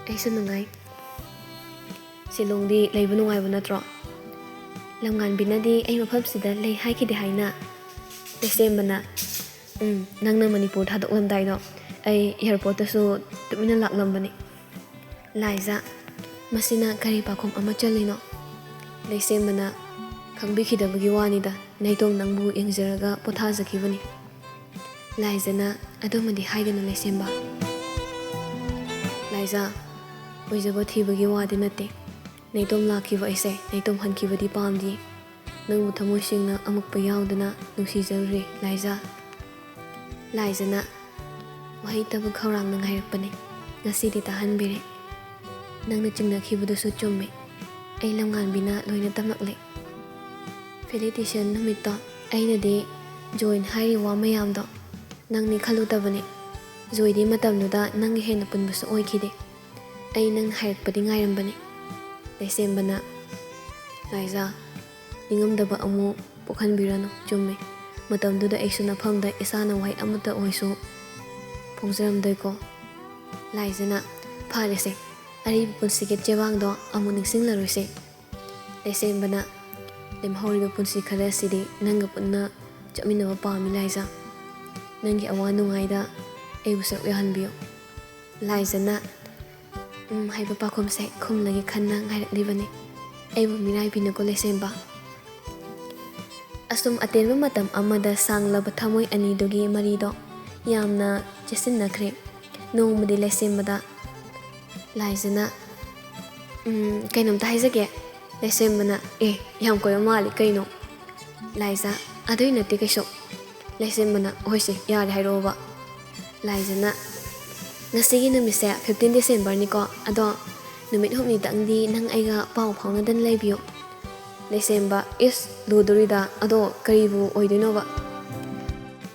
"ꯑꯩꯁꯨ ꯅꯨꯡꯉꯥꯏ꯫ ꯁꯤꯂꯣꯡꯗꯤ ꯂꯩꯕ ꯅꯨꯡꯉꯥꯏꯕ ꯅꯠꯇ꯭ꯔꯣ?" ꯂꯝꯉꯥꯟꯕꯤꯅꯗꯤ ꯑꯩ ꯃꯐꯝꯁꯤꯗ ꯂꯩ ꯍꯥꯏꯈꯤꯗꯦ ꯍꯥꯏꯅ꯫ ꯂꯩꯁꯦꯝꯕꯅ, "ꯎꯝ, ꯅꯪꯅ ꯃꯅꯤꯄꯨꯔ ꯊꯥꯗꯣꯛꯂꯝꯗꯥꯏꯗꯣ ꯑꯩ airportꯇꯁꯨ ꯇꯨꯃꯤꯟꯅ ꯂꯥꯛꯂꯝꯕꯅꯤ꯫" ꯂꯥꯏꯖ, "ꯃꯁꯤꯅ ꯀꯔꯤ ꯄꯥꯈꯨꯝ ꯑꯃ ꯆꯜꯂꯤꯅꯣ?" ꯂꯩꯁꯦꯝꯕꯅ, "ꯈꯪꯕꯤꯈꯤꯗꯕꯒꯤ ꯋꯥꯅꯤꯗ, ꯅꯥꯏꯇꯣꯝ ꯅꯪꯕꯨ ꯌꯦꯡꯖꯔꯒ ꯄꯣꯊꯥꯖꯈꯤꯕꯅꯤ꯫" ꯂꯥꯏꯖꯅ, "ꯑꯗꯨꯃꯗꯤ ꯍꯥꯏꯒꯅꯨ ꯂꯩꯁꯦꯝꯕ꯫" ꯂꯥꯏꯖ, "ꯑꯣꯏꯖꯕ ꯊꯤꯕꯒꯤ ꯋꯥꯗꯤ ꯅꯠꯇꯦ꯫ ꯅꯥꯏꯇꯣꯝ ꯂꯥꯛꯈꯤꯕ ꯑꯩꯁꯦ ꯅꯥꯏꯇꯣꯝ ꯍꯟꯈꯤꯕꯗꯤ ꯄꯥꯝꯗꯦ꯫ ꯅꯪꯕꯨ ꯊꯃꯣꯏ ꯁꯦꯡꯅ ꯑꯃꯨꯛꯄ ꯌꯥꯎꯗꯅ ꯅꯨꯡꯁꯤꯖꯔꯨꯔꯦ ꯂꯥꯏꯖ꯫" ꯂꯥꯏꯖꯅ, "ꯋꯥꯍꯩꯇꯕꯨ ꯈꯧꯔꯥꯡꯅ ꯉꯥꯏꯔꯛꯄꯅꯦ꯫ ꯉꯁꯤꯗꯤ ꯇꯥꯍꯟꯕꯤꯔꯦ꯫ ꯅꯪꯅ ꯆꯤꯡꯅꯈꯤꯕꯗꯨꯁꯨ ꯆꯨꯝꯃꯦ꯫ ꯑꯩ ꯂꯝꯉꯥꯟꯕꯤꯅ ꯂꯣꯏꯅ ꯇꯝꯂꯛꯂꯦ꯫ Felicitation ꯅꯨꯃꯤꯠꯇꯣ ꯑꯩꯅꯗꯤ ꯖꯣꯏꯅ ꯍꯥꯏꯔꯤ ꯋꯥ ꯃꯌꯥꯝꯗꯣ ꯅꯪꯅꯤ ꯈꯜꯂꯨꯗꯕꯅꯦ꯫ ꯖꯣꯏꯗꯤ ꯃꯇꯝꯗꯨꯗ ꯅꯪꯒ ꯍꯦꯟꯅ ꯄꯨꯟꯕꯁꯨ ꯑꯣꯏꯈꯤꯗꯦ꯫ ꯑꯩ ꯅꯪꯅ ꯍꯥꯏꯔꯛꯄꯗꯤ ꯉꯥꯏꯔꯝꯕꯅꯤ꯫" ꯂꯩꯁꯦꯝꯕꯅ, "ꯂꯥꯏꯖ, ꯅꯤꯡꯉꯝꯗꯕ ꯑꯃꯨꯛ ꯄꯣꯛꯍꯟꯕꯤꯔꯅꯨ꯫ ꯆꯨꯝꯃꯦ, ꯃꯇꯝꯗꯨꯗ ꯑꯩꯁꯨ ꯅꯐꯝꯗ ꯏꯁꯥꯅ ꯋꯥꯍꯩ ꯑꯃꯠꯇ ꯑꯣꯏꯁꯨ ꯐꯣꯡꯖꯔꯝꯗꯣꯏꯀꯣ꯫" ꯂꯥꯏꯖꯅ, "ꯐꯔꯦꯁꯦ, ꯑꯔꯤꯕ ꯄꯨꯟꯁꯤꯒꯤ ꯆꯦꯕꯥꯡꯗꯣ ꯑꯃꯨꯛ ꯅꯤꯡꯁꯤꯡꯂꯔꯣꯏꯁꯦ꯫" ꯂꯩꯁꯦꯝꯕꯅ, "ꯂꯦꯝꯍꯧꯔꯤꯕ ꯄꯨꯟꯁꯤ ꯈꯔꯁꯤꯗꯤ ꯅꯪꯒ ꯄꯨꯟꯅ ꯆꯠꯃꯤꯟꯅꯕ ꯄꯥꯝꯃꯤ ꯂꯥꯏꯖ꯫ ꯅꯪꯒꯤ ꯑꯋꯥ ꯅꯨꯡꯉꯥꯏꯗ ꯑꯩꯕꯨ ꯁꯔꯨꯛ ꯌꯥꯍꯟꯕꯤꯌꯨ꯫" ꯂꯥꯏꯖꯅ, "ꯎꯝ" ꯍꯥꯏꯕ ꯄꯥꯎꯈꯨꯝꯁꯦ ꯈꯨꯝꯂꯒꯦ ꯈꯟꯅ ꯉꯥꯏꯔꯛꯂꯤꯕꯅꯤ꯫ ꯑꯩꯕꯨ ꯃꯤꯔꯥꯏꯕꯤꯅꯨꯀꯣ ꯂꯩꯁꯦꯝꯕ꯫ ꯑꯁꯨꯝ ꯑꯇꯦꯟꯕ ꯃꯇꯝ ꯑꯃꯗ ꯁꯥꯡꯂꯕ ꯊꯃꯣꯏ ꯑꯅꯤꯗꯨꯒꯤ ꯃꯔꯤꯗꯣ ꯌꯥꯝꯅ ꯆꯦꯁꯤꯟꯅꯈ꯭ꯔꯦ꯫ ꯅꯣꯡꯃꯗꯤ ꯂꯩꯁꯦꯝꯕꯗ ꯂꯥꯏꯖꯅ, "ꯎꯝ, ꯀꯩꯅꯣꯝꯇ ꯍꯥꯏꯖꯒꯦ꯫" ꯂꯩꯁꯦꯝꯕꯅ, "ꯑꯦ, ꯌꯥꯝ ꯀꯣꯏꯕ ꯃꯥꯜꯂꯤ, ꯀꯩꯅꯣ?" ꯂꯥꯏꯖ, "ꯑꯗꯨꯏ ꯅꯠꯇꯦ ꯀꯩꯁꯨ꯫" ꯂꯩꯁꯦꯝꯕꯅ, "ꯍꯣꯏꯁꯦ, ꯌꯥꯔꯦ, ꯍꯥꯏꯔꯛꯑꯣꯕ꯫" ꯂꯥꯏꯖꯅ, "ꯉꯁꯤꯒꯤ ꯅꯨꯃꯤꯠꯁꯦ fifteen December ꯅꯤꯀꯣ, ꯑꯗꯣ ꯅꯨꯃꯤꯠ ꯍꯨꯝꯅꯤꯇꯪꯗꯤ ꯅꯪ ꯑꯩꯒ ꯄꯥꯎ ꯐꯥꯎꯅꯗꯅ ꯂꯩꯕꯤꯌꯨ꯫" ꯂꯩꯁꯦꯝꯕ, "ꯏꯁ, ꯂꯨꯗꯣꯔꯤꯗ, ꯑꯗꯣ ꯀꯔꯤꯕꯨ ꯑꯣꯏꯗꯣꯏꯅꯣꯕ?"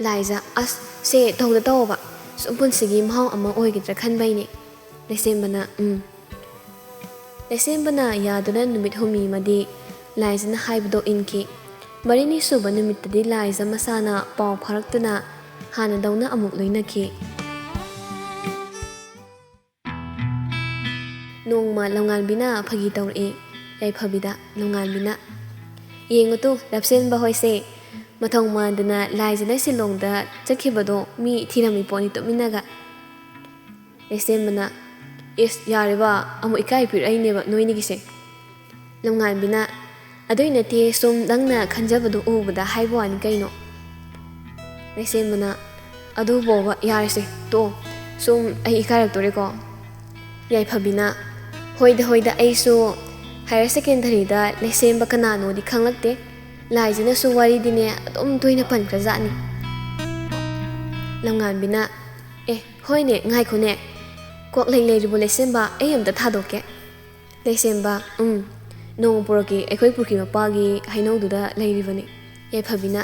ꯂꯥꯏꯖ, "ꯑꯁ, ꯁꯦ ꯇꯧꯗ ꯇꯧꯑꯣꯕ, ꯁꯨꯝ ꯄꯨꯟꯁꯤꯒꯤ ꯃꯍꯥꯎ ꯑꯃ ꯑꯣꯏꯒꯗ꯭ꯔꯥ ꯈꯟꯕꯩꯅꯦ꯫" ꯂꯩꯁꯦꯝꯕꯅ, "ꯎꯝ꯫" ꯂꯩꯁꯦꯝꯕꯅ ꯌꯥꯗꯨꯅ ꯅꯨꯃꯤꯠ ꯍꯨꯝꯅꯤꯃꯗꯤ ꯂꯥꯏꯖꯅ ꯍꯥꯏꯕꯗꯣ ꯏꯟꯈꯤ꯫ ꯃꯔꯤꯅꯤ ꯁꯨꯕ ꯅꯨꯃꯤꯠꯇꯗꯤ ꯂꯥꯏꯖ ꯃꯁꯥꯅ ꯄꯥꯎ ꯐꯥꯎꯔꯛꯇꯨꯅ ꯍꯥꯟꯅꯗꯧꯅ ꯑꯃꯨꯛ ꯂꯣꯏꯅꯈꯤ꯫ ꯅꯣꯡꯃ ꯂꯝꯉꯥꯟꯕꯤꯅ ꯐꯥꯒꯤ ꯇꯧꯔꯛꯏ꯫ ꯌꯥꯏꯐꯕꯤꯗ ꯂꯝꯉꯥꯟꯕꯤꯅ, "ꯌꯦꯡꯉꯨ ꯇꯨ, ꯂꯝꯁꯦꯟꯕ ꯍꯣꯏꯁꯦ, ꯃꯊꯧ ꯃꯥꯟꯗꯅ ꯂꯥꯏꯖꯅ ꯁꯤꯂꯣꯡꯗ ꯆꯠꯈꯤꯕꯗꯣ ꯃꯤ ꯊꯤꯔꯝꯃꯤ ꯄꯣꯠꯅꯤ ꯇꯨꯃꯤꯟꯅꯒ꯫" ꯂꯩꯁꯦꯝꯕꯅ, "ꯏꯁ, ꯌꯥꯔꯦꯕ, ꯑꯃꯨꯛ ꯏꯀꯥꯏ ꯄꯤꯔꯛꯏꯅꯦꯕ ꯅꯣꯏꯅꯤꯒꯤꯁꯦ꯫" ꯂꯝꯉꯥꯟꯕꯤꯅ, "ꯑꯗꯨꯏ ꯅꯠꯇꯦ, ꯁꯨꯝ ꯅꯪꯅ ꯈꯟꯖꯕꯗꯣ ꯎꯕꯗ ꯍꯥꯏꯕ ꯋꯥꯅꯤ ꯀꯩꯅꯣ꯫" ꯂꯩꯁꯦꯝꯕꯅ, "ꯑꯗꯨꯕꯣꯕ, ꯌꯥꯔꯦꯁꯦ, ꯇꯣꯛꯑꯣ꯫ ꯁꯨꯝ ꯑꯩ ꯏꯀꯥꯏꯔꯛꯇꯣꯔꯦꯀꯣ꯫" ꯌꯥꯏꯐꯕꯤꯅ, "ꯍꯣꯏꯗ, ꯍꯣꯏꯗ, ꯑꯩꯁꯨ ꯍꯥꯌꯔ ꯁꯦꯀꯦꯟꯗꯔꯤꯗ ꯂꯩꯁꯦꯝꯕ ꯀꯅꯥꯅꯣꯗꯤ ꯈꯪꯂꯛꯇꯦ꯫ ꯂꯥꯏꯖꯅꯁꯨ ꯋꯥꯔꯤꯗꯤꯅꯦ ꯑꯗꯨꯝ ꯇꯣꯏꯅ ꯄꯟꯈ꯭ꯔꯖꯥꯠꯅꯤ꯫" ꯂꯝꯉꯥꯟꯕꯤꯅ, "ꯑꯦ, ꯍꯣꯏꯅꯦ, ꯉꯥꯏꯈꯣꯅꯦ꯫ ꯀ꯭ꯋꯥꯛꯂꯩ ꯂꯩꯔꯤꯕꯣ ꯂꯩꯁꯦꯝꯕ? ꯑꯩ ꯑꯝꯇ ꯊꯥꯗꯣꯛꯀꯦ꯫" ꯂꯩꯁꯦꯝꯕ, "ꯎꯝ, ꯅꯣꯡꯃ ꯄꯨꯔꯛꯀꯦ, ꯑꯩꯈꯣꯏ ꯄꯨꯈ꯭ꯔꯤ ꯃꯄꯥꯒꯤ ꯍꯩꯅꯧꯗꯨꯗ ꯂꯩꯔꯤꯕꯅꯤ꯫" ꯌꯥꯏꯐꯕꯤꯅ,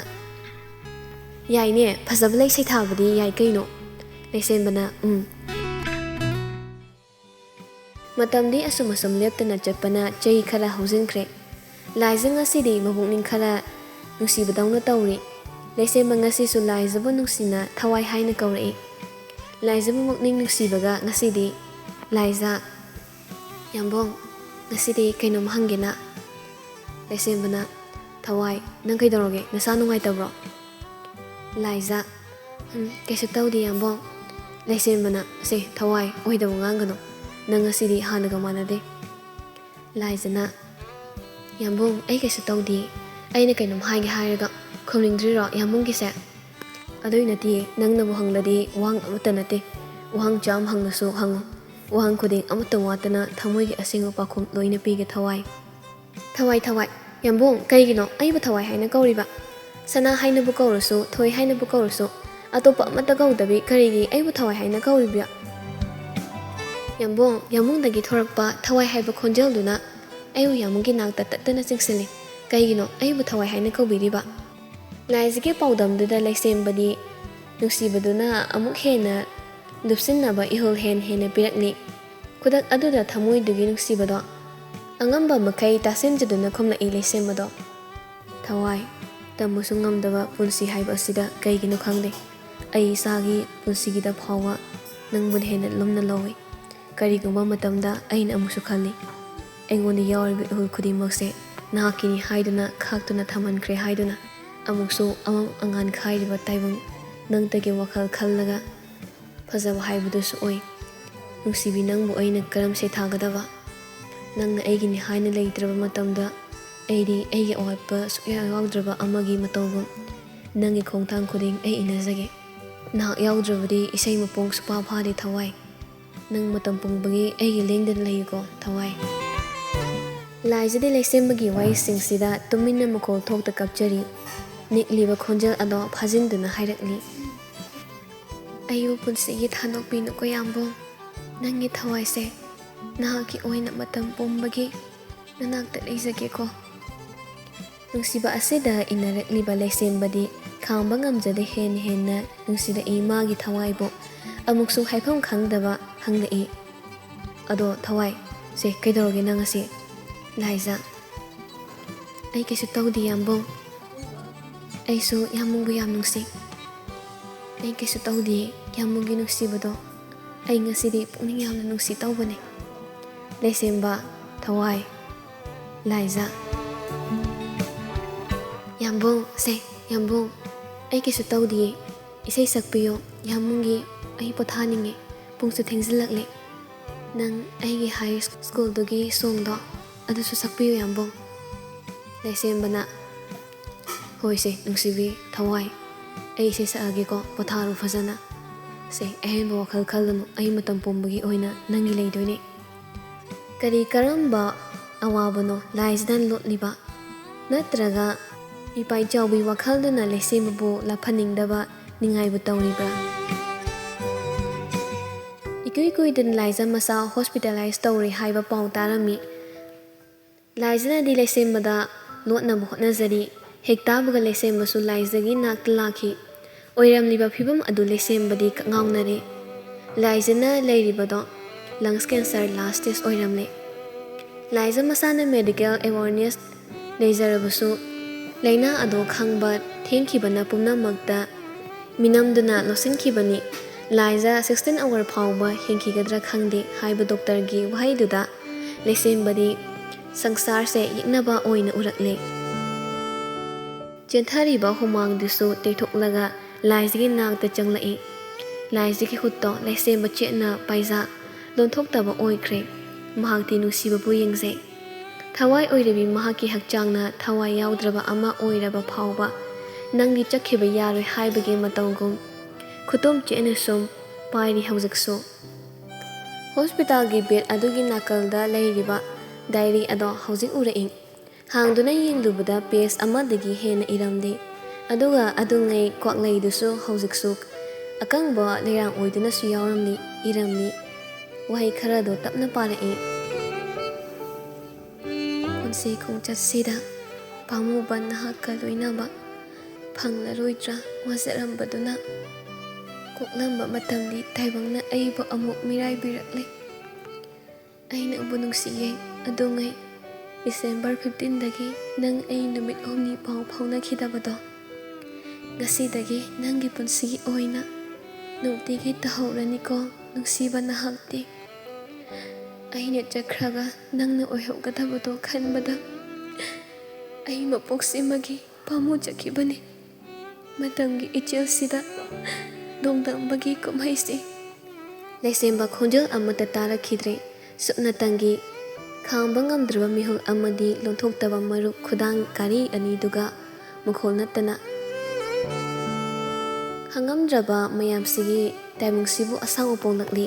"ꯌꯥꯏꯅꯦ, ꯐꯖꯕ ꯂꯩ ꯁꯩꯊꯥꯕꯗꯤ ꯌꯥꯏ ꯀꯩꯅꯣ꯫" ꯂꯩꯁꯦꯝꯕꯅ, "ꯎꯝ꯫" ꯃꯇꯝꯗꯤ ꯑꯁꯨꯝ ꯑꯁꯨꯝ ꯂꯦꯞꯇꯅ ꯆꯠꯄꯅ ꯆꯍꯤ ꯈꯔ ꯍꯧꯖꯤꯟꯈ꯭ꯔꯦ꯫ ꯂꯥꯏꯖ ꯉꯁꯤꯗꯤ ꯃꯕꯨꯛꯅꯤꯡ ꯈꯔ ꯅꯨꯡꯁꯤꯕꯗꯧꯅ ꯇꯧꯔꯤ꯫ ꯂꯩꯁꯦꯝꯕ ꯉꯁꯤꯁꯨ ꯂꯥꯏꯖꯕꯨ ꯅꯨꯡꯁꯤꯅ ꯊꯋꯥꯏ ꯍꯥꯏꯅ ꯀꯧꯔꯛꯏ꯫ ꯂꯥꯏꯖꯕꯨ ꯃꯕꯨꯛꯅꯤꯡ ꯅꯨꯡꯁꯤꯕꯒ ꯉꯁꯤꯗꯤ, "ꯂꯥꯏꯖ, ꯌꯥꯝꯕꯨꯡ, ꯉꯁꯤꯗꯤ ꯀꯩꯅꯣꯝ ꯍꯪꯒꯦꯅ꯫" ꯂꯩꯁꯦꯝꯕꯅ, "ꯊꯋꯥꯏ, ꯅꯪ ꯀꯩꯗꯧꯔꯒꯦ? ꯅꯁꯥ ꯅꯨꯡꯉꯥꯏꯇꯕ꯭ꯔꯣ?" ꯂꯥꯏꯖ, "ꯎꯝ, ꯀꯩꯁꯨ ꯇꯧꯗꯦ, ꯌꯥꯝꯕꯨꯡ꯫" ꯂꯩꯁꯦꯝꯕꯅ, "ꯁꯦ, ꯊꯋꯥꯏ, ꯑꯣꯏꯗꯕ ꯉꯥꯡꯒꯅꯨ꯫ ꯅꯪ ꯉꯁꯤꯗꯤ ꯍꯥꯟꯅꯒ ꯃꯥꯟꯅꯗꯦ꯫" ꯂꯥꯏꯖꯅ, "ꯌꯥꯝꯕꯨꯡ, ꯑꯩ ꯀꯩꯁꯨ ꯇꯧꯗꯦ꯫ ꯑꯩꯅ ꯀꯩꯅꯣꯝ ꯍꯥꯏꯒꯦ ꯍꯥꯏꯔꯒ ꯈꯨꯝꯅꯤꯡꯗ꯭ꯔꯤꯔꯣ ꯌꯥꯝꯕꯨꯡꯒꯤꯁꯦ?" "ꯑꯗꯨꯏ ꯅꯠꯇꯦ, ꯅꯪꯅꯕꯨ ꯍꯪꯂꯗꯤ ꯋꯥꯍꯪ ꯑꯃꯠꯇ ꯅꯠꯇꯦ꯫ ꯋꯥꯍꯪ ꯆꯥꯝꯃ ꯍꯪꯂꯁꯨ ꯍꯪꯉꯨ꯫ ꯋꯥꯍꯪ ꯈꯨꯗꯤꯡ ꯑꯃꯠꯇ ꯋꯥꯠꯇꯅ ꯊꯃꯣꯏꯒꯤ ꯑꯁꯦꯡꯕ ꯄꯥꯎꯈꯨꯝ ꯂꯣꯏꯅ ꯄꯤꯒꯦ, ꯊꯋꯥꯏ꯫" "ꯊꯋꯥꯏ, ꯊꯋꯥꯏ꯫ ꯌꯥꯝꯕꯨꯡ, ꯀꯩꯒꯤꯅꯣ ꯑꯩꯕꯨ ꯊꯋꯥꯏ ꯍꯥꯏꯅ ꯀꯧꯔꯤꯕ? ꯁꯅꯥ ꯍꯥꯏꯅꯕꯨ ꯀꯧꯔꯁꯨ, ꯊꯣꯏ ꯍꯥꯏꯅꯕꯨ ꯀꯧꯔꯁꯨ, ꯑꯇꯣꯞꯄ ꯑꯃꯠꯇ ꯀꯧꯗꯕꯤ ꯀꯔꯤꯒꯤ ꯑꯩꯕꯨ ꯊꯋꯥꯏ ꯍꯥꯏꯅ ꯀꯧꯔꯤꯕ?" ꯌꯥꯝꯕꯨꯡ, ꯌꯥꯝꯕꯨꯡꯗꯒꯤ ꯊꯣꯔꯛꯄ ꯊꯋꯥꯏ ꯍꯥꯏꯕ ꯈꯣꯟꯖꯦꯜꯗꯨꯅ ꯑꯩꯕꯨ ꯌꯥꯝꯕꯨꯡꯒꯤ ꯅꯥꯛꯇ ꯇꯠꯇꯅ ꯆꯤꯡꯁꯤꯜꯂꯤ꯫ "ꯀꯩꯒꯤꯅꯣ ꯑꯩꯕꯨ ꯊꯋꯥꯏ ꯍꯥꯏꯅ ꯀꯧꯕꯤꯔꯤꯕ?" ꯂꯥꯏꯖꯒꯤ ꯄꯥꯎꯗꯝꯗꯨꯗ ꯂꯩꯁꯦꯝꯕꯗꯤ ꯅꯨꯡꯁꯤꯕꯗꯨꯅ ꯑꯃꯨꯛ ꯍꯦꯟꯅ ꯂꯨꯞꯁꯤꯟꯅꯕ ꯏꯍꯨꯜ ꯍꯦꯟ ꯍꯦꯟꯅ ꯄꯤꯔꯛꯂꯤ꯫ ꯈꯨꯗꯛ ꯑꯗꯨꯗ ꯊꯃꯣꯏꯗꯨꯒꯤ ꯅꯨꯡꯁꯤꯕꯗꯣ ꯑꯉꯝꯕ ꯃꯈꯩ ꯇꯥꯁꯤꯟꯖꯗꯨꯅ ꯈꯨꯝꯂꯛꯏ ꯂꯩꯁꯦꯝꯕꯗꯣ꯫ "ꯊꯋꯥꯏ, ꯇꯝꯕꯁꯨ ꯉꯝꯗꯕ ꯄꯨꯟꯁꯤ ꯍꯥꯏꯕ ꯑꯁꯤꯗ ꯀꯩꯒꯤꯅꯣ ꯈꯪꯗꯦ, ꯑꯩ ꯏꯁꯥꯒꯤ ꯄꯨꯟꯁꯤꯒꯤꯗ ꯐꯥꯎꯕ ꯅꯪꯕꯨꯅ ꯍꯦꯟꯅ ꯂꯨꯝꯅ ꯂꯧꯏ꯫ ꯀꯔꯤꯒꯨꯝꯕ ꯃꯇꯝꯗ ꯑꯩꯅ ꯑꯃꯨꯛꯁꯨ ꯈꯜꯂꯤ, ꯑꯩꯉꯣꯟꯗ ꯌꯥꯎꯔꯤꯕ ꯏꯍꯨꯜ ꯈꯨꯗꯤꯡꯃꯛꯁꯦ ꯅꯍꯥꯛꯀꯤꯅꯤ ꯍꯥꯏꯗꯨꯅ ꯈꯥꯛꯇꯨꯅ ꯊꯝꯍꯟꯈ꯭ꯔꯦ ꯍꯥꯏꯗꯨꯅ꯫ ꯑꯃꯨꯛꯁꯨ ꯑꯃꯝ ꯑꯉꯥꯟ ꯈꯥꯏꯔꯤꯕ ꯇꯥꯏꯕꯪ ꯅꯪꯇꯒꯤ ꯋꯥꯈꯜ ꯈꯜꯂꯒ ꯐꯖꯕ ꯍꯥꯏꯕꯗꯨꯁꯨ ꯑꯣꯏ꯫ ꯅꯨꯡꯁꯤꯕꯤ, ꯅꯪꯕꯨ ꯑꯩꯅ ꯀꯔꯝ ꯁꯩꯊꯥꯒꯗꯕ? ꯅꯪꯅ ꯑꯩꯒꯤꯅꯤ ꯍꯥꯏꯅ ꯂꯩꯇ꯭ꯔꯕ ꯃꯇꯝꯗ, ꯑꯩꯗꯤ ꯑꯩꯒꯤ ꯑꯋꯥꯠꯄ ꯁꯨꯛꯌꯥ ꯌꯥꯎꯗ꯭ꯔꯕ ꯑꯃꯒꯤ ꯃꯇꯧꯒꯨꯝ, ꯅꯪꯒꯤ ꯈꯣꯡꯊꯥꯡ ꯈꯨꯗꯤꯡ ꯑꯩ ꯏꯟꯅꯖꯒꯦ꯫ ꯅꯍꯥꯛ ꯌꯥꯎꯗ꯭ꯔꯕꯗꯤ ꯏꯁꯩ ꯃꯄꯨꯡ ꯁꯨꯛꯐꯥ ꯐꯥꯗꯦ ꯊꯋꯥꯏ꯫ ꯅꯪ ꯃꯇꯝ ꯄꯨꯝꯕꯒꯤ ꯑꯩꯒꯤ ꯂꯦꯡꯗꯅ ꯂꯩꯌꯨꯀꯣ ꯊꯋꯥꯏ꯫ ꯂꯥꯏꯖꯗꯤ ꯂꯩꯁꯦꯝꯕꯒꯤ ꯋꯥꯍꯩꯁꯤꯡꯁꯤꯗ ꯇꯨꯃꯤꯟꯅ ꯃꯈꯣꯜ ꯊꯣꯛꯇ ꯀꯞꯆꯔꯤ꯫ ꯅꯤꯛꯂꯤꯕ ꯈꯣꯟꯖꯦꯜ ꯑꯗꯣ ꯐꯥꯖꯤꯟꯗꯨꯅ ꯍꯥꯏꯔꯛꯂꯤ꯫ ꯑꯩꯕꯨ ꯄꯨꯟꯁꯤꯒꯤ ꯊꯥꯗꯣꯛꯄꯤꯅꯨꯀꯣ ꯌꯥꯝꯕꯨꯡ꯫ ꯅꯪꯒꯤ ꯊꯋꯥꯏꯁꯦ ꯅꯍꯥꯛꯀꯤ ꯑꯣꯏꯅ ꯃꯇꯝ ꯄꯨꯝꯕꯒꯤ ꯅꯅꯥꯛꯇ ꯂꯩꯖꯒꯦꯀꯣ꯫ ꯅꯨꯡꯁꯤꯕ ꯑꯁꯤꯗ ꯏꯟꯅꯔꯛꯂꯤꯕ ꯂꯩꯁꯦꯝꯕꯗꯤ ꯈꯥꯡꯕ ꯉꯝꯖꯗꯦ, ꯍꯦꯟꯅ ꯍꯦꯟꯅ ꯅꯨꯡꯁꯤꯔꯛꯏ ꯃꯥꯒꯤ ꯊꯋꯥꯏꯕꯨ꯫ ꯑꯃꯨꯛꯁꯨ ꯍꯥꯏꯐꯝ ꯈꯪꯗꯕ ꯍꯪꯂꯛꯏ, "ꯑꯗꯣ ꯊꯋꯥꯏ, ꯁꯦ ꯀꯩꯗꯧꯔꯒꯦ ꯅꯪ ꯉꯁꯤ?" ꯂꯥꯏꯖ, "ꯑꯩ ꯀꯩꯁꯨ ꯇꯧꯗꯦ ꯌꯥꯝꯕꯨꯡ꯫ ꯑꯩꯁꯨ ꯌꯥꯝꯕꯨꯡꯕꯨ ꯌꯥꯝ ꯅꯨꯡꯁꯤ꯫ ꯑꯩ ꯀꯩꯁꯨ ꯇꯧꯗꯦ, ꯌꯥꯝꯕꯨꯡꯒꯤ ꯅꯨꯡꯁꯤꯕꯗꯣ ꯑꯩ ꯉꯁꯤꯗꯤ ꯄꯨꯛꯅꯤꯡ ꯌꯥꯝꯅ ꯅꯨꯡꯁꯤ ꯇꯧꯕꯅꯦ꯫" ꯂꯩꯁꯦꯝꯕ, ꯊꯋꯥꯏ, ꯂꯥꯏꯖ꯫ "ꯌꯥꯝꯕꯨꯡ, ꯁꯦ, ꯌꯥꯝꯕꯨꯡ, ꯑꯩ ꯀꯩꯁꯨ ꯇꯧꯗꯤꯌꯦ꯫ ꯏꯁꯩ ꯁꯛꯄꯤꯌꯣ, ꯌꯥꯝꯕꯨꯡꯒꯤ, ꯑꯩ ꯄꯣꯊꯥꯅꯤꯡꯉꯦ꯫ ꯄꯨꯡꯁꯨ ꯊꯦꯡꯖꯤꯜꯂꯛꯂꯦ꯫ ꯅꯪ ꯑꯩꯒꯤ ꯍꯥꯏ ꯁ꯭ꯀꯨꯜꯗꯨꯒꯤ ꯁꯣꯡꯗꯣ, ꯑꯗꯨꯁꯨ ꯁꯛꯄꯤꯌꯨ ꯌꯥꯝꯕꯨꯡ꯫" ꯂꯩꯁꯦꯝꯕꯅ, "ꯍꯣꯏꯁꯦ ꯅꯨꯡꯁꯤꯕꯤ, ꯊꯋꯥꯏ, ꯑꯩ ꯏꯁꯩ ꯁꯛꯑꯒꯦꯀꯣ, ꯄꯣꯊꯥꯔꯣ ꯐꯖꯅ꯫ ꯁꯦ, ꯑꯍꯦꯟꯕ ꯋꯥꯈꯜ ꯈꯜꯂꯨꯅꯨ, ꯑꯩ ꯃꯇꯝ ꯄꯨꯝꯕꯒꯤ ꯑꯣꯏꯅ ꯅꯪꯒꯤ ꯂꯩꯗꯣꯏꯅꯦ꯫" ꯀꯔꯤ ꯀꯔꯝꯕ ꯑꯋꯥꯕꯅꯣ ꯂꯥꯏꯖꯅ ꯂꯣꯠꯂꯤꯕ? ꯅꯠꯇ꯭ꯔꯒ ꯏꯄꯥ ꯏꯆꯥꯎꯕꯤ ꯋꯥꯈꯜꯗꯨꯅ ꯂꯩꯁꯦꯝꯕꯕꯨ ꯂꯥꯐꯍꯟꯅꯤꯡꯗꯕ ꯅꯤꯡꯉꯥꯏꯕꯨ ꯇꯧꯔꯤꯕ꯭ꯔꯥ? ꯏꯀꯨꯏ ꯀꯨꯏꯗꯅ ꯂꯥꯏꯖ ꯃꯁꯥ ꯍꯣꯁꯄꯤꯇꯥꯂꯥꯏꯁ ꯇꯧꯔꯦ ꯍꯥꯏꯕ ꯄꯥꯎ ꯇꯥꯔꯝꯃꯤ꯫ ꯂꯥꯏꯖꯅꯗꯤ ꯂꯩꯁꯦꯝꯕꯗ ꯂꯣꯠꯅꯕ ꯍꯣꯠꯅꯖꯔꯤ꯫ ꯍꯦꯛ ꯇꯥꯕꯒ ꯂꯩꯁꯦꯝꯕꯁꯨ ꯂꯥꯏꯖꯒꯤ ꯅꯥꯛꯇ ꯂꯥꯛꯈꯤ꯫ ꯑꯣꯏꯔꯝꯂꯤꯕ ꯐꯤꯕꯝ ꯑꯗꯨ ꯂꯩꯁꯦꯝꯕꯗꯤ ꯀꯛꯉꯥꯎꯅꯔꯦ꯫ ꯂꯥꯏꯖꯅ ꯂꯩꯔꯤꯕꯗꯣ ꯂꯪꯁ ꯀꯦꯟꯁꯔ ꯂꯥꯁ ꯁ꯭ꯇꯦꯖ ꯑꯣꯏꯔꯝꯂꯦ꯫ ꯂꯥꯏꯖ ꯃꯁꯥꯅ ꯃꯦꯗꯤꯀꯦꯜ ꯑꯦꯋꯥꯔꯅꯦꯁ ꯂꯩꯖꯔꯕꯁꯨ, ꯂꯥꯏꯅꯥ ꯑꯗꯨ ꯈꯪꯕ ꯊꯦꯡꯈꯤꯕꯅ ꯄꯨꯝꯅꯃꯛꯇ ꯃꯤꯅꯝꯗꯨꯅ ꯂꯧꯁꯤꯟꯈꯤꯕꯅꯤ꯫ "ꯂꯥꯏꯖ ꯁꯤꯛꯁꯇꯤꯟ ꯑꯋꯥꯔ ꯐꯥꯎꯕ ꯍꯤꯡꯈꯤꯒꯗ꯭ꯔꯥ ꯈꯪꯗꯦ" ꯍꯥꯏꯕ ꯗꯣꯛꯇꯔꯒꯤ ꯋꯥꯍꯩꯗꯨꯗ ꯂꯩꯁꯦꯝꯕꯗꯤ ꯁꯪꯁꯥꯔꯁꯦ ꯌꯦꯛꯅꯕ ꯑꯣꯏꯅ ꯎꯔꯛꯂꯦ꯫ ꯆꯦꯟꯊꯔꯤꯕ ꯍꯨꯃꯥꯡꯗꯨꯁꯨ ꯇꯩꯊꯣꯛꯂꯒ ꯂꯥꯏꯖꯒꯤ ꯅꯥꯛꯇ ꯆꯪꯂꯛꯏ꯫ ꯂꯥꯏꯖꯒꯤ ꯈꯨꯠꯇꯣ ꯂꯩꯁꯦꯝꯕ ꯆꯦꯠꯅ ꯄꯥꯏꯖꯥ-, ꯂꯣꯟꯊꯣꯛꯇꯕ ꯑꯣꯏꯈ꯭ꯔꯦ꯫ ꯃꯍꯥꯛꯇꯤ ꯅꯨꯡꯁꯤꯕꯕꯨ ꯌꯦꯡꯖꯩ꯫ ꯊꯋꯥꯏ ꯑꯣꯏꯔꯕꯤ ꯃꯍꯥꯛꯀꯤ ꯍꯛꯆꯥꯡꯅ ꯊꯋꯥꯏ ꯌꯥꯎꯗ꯭ꯔꯕ ꯑꯃ ꯑꯣꯏꯔꯕ ꯐꯥꯎꯕ ꯅꯪꯗꯤ ꯆꯠꯈꯤꯕ ꯌꯥꯔꯣꯏ ꯍꯥꯏꯕꯒꯤ ꯃꯇꯧꯒꯨꯝ ꯈꯨꯇꯨꯝ ꯆꯦꯠꯅ ꯁꯨꯝ ꯄꯥꯏꯔꯤ ꯍꯧꯖꯤꯛꯁꯨ꯫ ꯍꯣꯁꯄꯤꯇꯥꯜꯒꯤ ꯕꯦꯗ ꯑꯗꯨꯒꯤ ꯅꯥꯀꯜꯗ ꯂꯩꯔꯤꯕ ꯗꯥꯏꯔꯤ ꯑꯗꯣ ꯍꯧꯖꯤꯛ ꯎꯔꯛꯏ꯫ ꯍꯥꯡꯗꯨꯅ ꯌꯦꯡꯂꯨꯕꯗ ꯄꯦꯖ ꯑꯃꯗꯒꯤ ꯍꯦꯟꯅ ꯏꯔꯝꯗꯦ꯫ ꯑꯗꯨꯒ ꯑꯗꯨꯉꯩ ꯀ꯭ꯋꯥꯛꯂꯩꯗꯨꯁꯨ ꯍꯧꯖꯤꯛꯁꯨ ꯑꯀꯪꯕ ꯂꯩꯔꯥꯡ ꯑꯣꯏꯗꯨꯅꯁꯨ ꯌꯥꯎꯔꯝꯂꯤ, ꯏꯔꯝꯂꯤ꯫ ꯋꯥꯍꯩ ꯈꯔꯗꯣ ꯇꯞꯅ ꯄꯥꯔꯛꯏ꯫ ꯄꯨꯟꯁꯤ ꯈꯣꯡꯆꯠꯁꯤꯗ ꯄꯥꯝꯃꯨꯕ ꯅꯍꯥꯛꯀ ꯂꯣꯏꯅꯕ ꯐꯪꯂꯔꯣꯏꯗ꯭ꯔꯥ ꯋꯥꯖꯔꯝꯕꯗꯨꯅ꯫ ꯀꯣꯛꯂꯝꯕ ꯃꯇꯝꯗꯤ ꯇꯥꯏꯕꯪꯅ ꯑꯩꯕꯨ ꯑꯃꯨꯛ ꯃꯤꯔꯥꯏꯕꯤꯔꯛꯂꯦ꯫ ꯑꯩꯅꯕꯨ ꯅꯨꯡꯁꯤꯌꯦ ꯑꯗꯨꯉꯩ꯫ ꯗꯤꯁꯦꯝꯕꯔ ꯐꯤꯐꯇꯤꯟꯗꯒꯤ ꯅꯪ ꯑꯩ ꯅꯨꯃꯤꯠ ꯍꯨꯝꯅꯤ ꯄꯥꯎ ꯐꯥꯎꯅꯈꯤꯗꯕꯗꯣ꯫ ꯉꯁꯤꯗꯒꯤ ꯅꯪꯒꯤ ꯄꯨꯟꯁꯤꯒꯤ ꯑꯣꯏꯅ ꯅꯨꯡꯇꯤꯒꯤ ꯇꯧꯍꯧꯔꯅꯤꯀꯣ ꯅꯨꯡꯁꯤꯕ ꯅꯍꯥꯛꯇꯤ꯫ ꯑꯩꯅ ꯆꯠꯈ꯭ꯔꯒ ꯅꯪꯅ ꯑꯣꯏꯍꯧꯒꯗꯕꯗꯣ ꯈꯟꯕꯗ ꯑꯩ ꯃꯄꯣꯛꯁꯤꯃꯒꯤ ꯄꯥꯝꯃꯨꯖꯈꯤꯕꯅꯤ꯫ ꯃꯇꯝꯒꯤ ꯏꯆꯦꯜꯁꯤꯗ ꯅꯣꯡꯗꯝꯕꯒꯤ ꯀꯨꯝꯍꯩꯁꯤ꯫ ꯂꯩꯁꯦꯝꯕ ꯈꯣꯟꯖꯦꯜ ꯑꯃꯠꯇ ꯇꯥꯔꯛꯈꯤꯗ꯭ꯔꯦ꯫ ꯁꯨꯞꯅꯇꯪꯒꯤ ꯈꯥꯡꯕ ꯉꯝꯗ꯭ꯔꯕ ꯃꯤꯍꯨꯜ ꯑꯃꯗꯤ ꯂꯣꯟꯊꯣꯛꯇꯕ ꯃꯔꯨꯞ ꯈꯨꯗꯥꯡ ꯀꯥꯔꯤ ꯑꯅꯤꯗꯨꯒ ꯃꯈꯣꯜ ꯅꯠꯇꯅ꯫ ꯈꯪꯉꯝꯗ꯭ꯔꯕ ꯃꯌꯥꯝꯁꯤꯒꯤ ꯇꯥꯏꯕꯪꯁꯤꯕꯨ ꯑꯁꯥꯎꯕ ꯄꯣꯛꯂꯛꯂꯤ꯫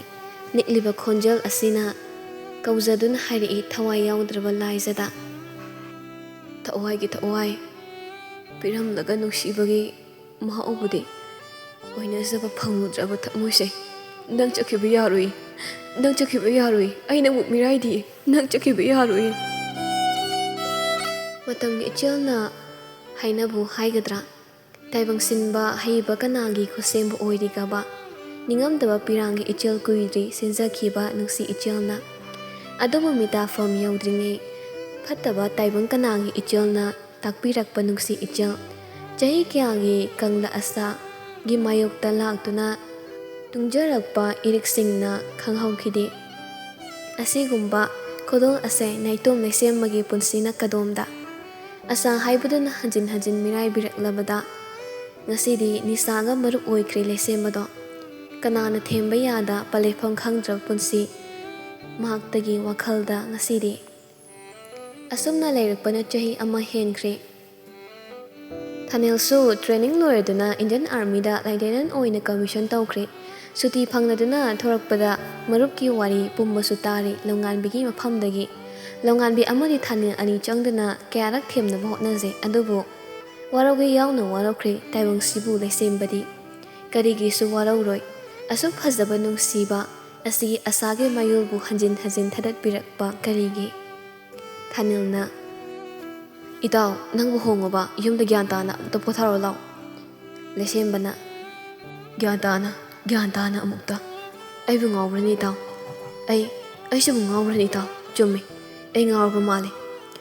ꯅꯤꯛꯂꯤꯕ ꯈꯣꯟꯖꯦꯜ ꯑꯁꯤꯅ ꯀꯧꯖꯗꯨꯅ ꯍꯥꯏꯔꯛꯏ ꯊꯋꯥꯏ ꯌꯥꯎꯗ꯭ꯔꯕ ꯂꯥꯏꯖꯗ꯫ ꯊꯋꯥꯏꯒꯤ ꯊꯋꯥꯏ ꯄꯤꯔꯝꯂꯒ ꯅꯨꯡꯁꯤꯕꯒꯤ ꯃꯍꯥꯎꯕꯨꯗꯤ ꯑꯣꯏꯅꯖꯕ ꯐꯪꯂꯨꯗ꯭ꯔꯕ ꯊꯃꯣꯏꯁꯦ꯫ ꯅꯪ ꯆꯠꯈꯤꯕ ꯌꯥꯔꯣꯏ, ꯅꯪ ꯆꯠꯈꯤꯕ ꯌꯥꯔꯣꯏ, ꯑꯩ ꯅꯪꯕꯨ ꯃꯤꯔꯥꯏꯗꯤ, ꯅꯪ ꯆꯠꯈꯤꯕ ꯌꯥꯔꯣꯏ꯫ ꯃꯇꯝꯒꯤ ꯏꯆꯦꯜꯅ ꯍꯥꯏꯅꯕꯨ ꯍꯥꯏꯒꯗ꯭ꯔꯥ? ꯇꯥꯏꯕꯪ ꯁꯤꯟꯕ ꯍꯩꯕ ꯀꯅꯥꯒꯤ ꯈꯨꯠꯁꯦꯝꯕ ꯑꯣꯏꯔꯤꯒꯕ? ꯅꯤꯡꯉꯝꯗꯕ ꯄꯤꯔꯥꯡꯒꯤ ꯏꯆꯦꯜ ꯀꯨꯏꯗ꯭ꯔꯤ ꯁꯤꯟꯖꯈꯤꯕ ꯅꯨꯡꯁꯤ ꯏꯆꯦꯜꯅ꯫ ꯑꯗꯨꯕꯨ ꯃꯤꯇꯥꯐꯝ ꯌꯧꯗ꯭ꯔꯤꯉꯩ ꯐꯠꯇꯕ ꯇꯥꯏꯕꯪ ꯀꯅꯥꯒꯤ ꯏꯆꯦꯜꯅ ꯇꯥꯛꯄꯤꯔꯛꯄ ꯅꯨꯡꯁꯤ ꯏꯆꯦꯜ꯫ ꯆꯍꯤ ꯀꯌꯥꯒꯤ ꯀꯪꯂ ꯑꯁꯥꯒꯤ ꯃꯥꯌꯣꯛꯇ ꯂꯥꯛꯇꯨꯅ ꯇꯨꯡꯖꯔꯛꯄ ꯏꯔꯤꯛꯁꯤꯡꯅ ꯈꯪꯍꯧꯈꯤꯗꯦ꯫ ꯑꯁꯤꯒꯨꯝꯕ ꯈꯨꯗꯣꯜ ꯑꯁꯦ ꯅꯥꯏꯇꯣꯝ ꯂꯩꯁꯦꯝꯕꯒꯤ ꯄꯨꯟꯁꯤꯅ ꯀꯗꯣꯝꯗ ꯑꯁꯥ ꯍꯥꯏꯕꯗꯨꯅ ꯍꯟꯖꯤꯟ ꯍꯟꯖꯤꯟ ꯃꯤꯔꯥꯏꯕꯤꯔꯛꯂꯕꯗ ꯉꯁꯤꯗꯤ ꯅꯤꯁꯥꯒ ꯃꯔꯨꯞ ꯑꯣꯏꯈ꯭ꯔꯦ ꯂꯩꯁꯦꯝꯕꯗꯣ꯫ ꯀꯅꯥꯅ ꯊꯦꯝꯕ ꯌꯥꯗ ꯄꯂꯦꯐꯝ ꯈꯪꯗ꯭ꯔꯕ ꯄꯨꯟꯁꯤ ꯃꯍꯥꯛꯇꯒꯤ ꯋꯥꯈꯜꯗ ꯉꯁꯤꯗꯤ꯫ ꯑꯁꯨꯝꯅ ꯂꯩꯔꯛꯄꯅ ꯆꯍꯤ ꯑꯃ ꯍꯦꯟꯈ꯭ꯔꯦ꯫ ꯊꯥꯅꯤꯜꯁꯨ training ꯂꯣꯏꯔꯗꯨꯅ Indian Armyꯗ Lieutenant ꯑꯣꯏꯅ commission ꯇꯧꯈ꯭ꯔꯦ꯫ ꯁꯨꯇꯤ ꯐꯪꯂꯗꯨꯅ ꯊꯣꯔꯛꯄꯗ ꯃꯔꯨꯞꯀꯤ ꯋꯥꯔꯤ ꯄꯨꯝꯕꯁꯨ ꯇꯥꯔꯤ ꯂꯧꯉꯥꯟꯕꯤꯒꯤ ꯃꯐꯝꯗꯒꯤ꯫ ꯂꯧꯉꯥꯟꯕꯤ ꯑꯃꯗꯤ ꯊꯥꯅꯤꯜ ꯑꯅꯤ ꯆꯪꯗꯨꯅ ꯀꯌꯥꯔꯛ ꯊꯦꯝꯅꯕ ꯍꯣꯠꯅꯖꯩ, ꯑꯗꯨꯕꯨ ꯋꯥꯔꯧꯒꯦ ꯌꯥꯎꯅ ꯋꯥꯔꯧꯈ꯭ꯔꯦ ꯇꯥꯏꯕꯪꯁꯤꯕꯨ ꯂꯩꯁꯦꯝꯕꯗꯤ꯫ ꯀꯔꯤꯒꯤꯁꯨ ꯋꯥꯔꯧꯔꯣꯏ꯫ ꯑꯁꯨꯛ ꯐꯖꯕ ꯅꯨꯡꯁꯤꯕ ꯑꯁꯤꯒꯤ ꯑꯁꯥꯒꯤ ꯃꯌꯣꯜꯕꯨ ꯍꯟꯖꯤꯟ ꯍꯟꯖꯤꯟ ꯊꯥꯗꯠꯄꯤꯔꯛꯄ ꯀꯔꯤꯒꯤ? ꯊꯥꯅꯤꯜꯅ, "ꯏꯇꯥꯎ, ꯅꯪꯕꯨ ꯍꯣꯡꯉꯨꯕ, ꯌꯨꯝꯗ ꯒ꯭ꯌꯥꯟ ꯇꯥꯅ ꯑꯝꯇ ꯄꯣꯊꯥꯔꯣ ꯂꯥꯎ꯫" ꯂꯩꯁꯦꯝꯕꯅ, "ꯒ꯭ꯌꯥꯟ ꯇꯥꯅ, ꯒ꯭ꯌꯥꯟ ꯇꯥꯅ ꯑꯃꯨꯛꯇ꯫ ꯑꯩꯕꯨ ꯉꯥꯎꯕ꯭ꯔꯅꯤ ꯏꯇꯥꯎ? ꯑꯩ, ꯑꯩꯁꯤꯕꯨ ꯉꯥꯎꯕ꯭ꯔꯅꯤ ꯏꯇꯥꯎ? ꯆꯨꯝꯃꯤ, ꯑꯩ ꯉꯥꯎꯔꯕ ꯃꯥꯜꯂꯤ꯫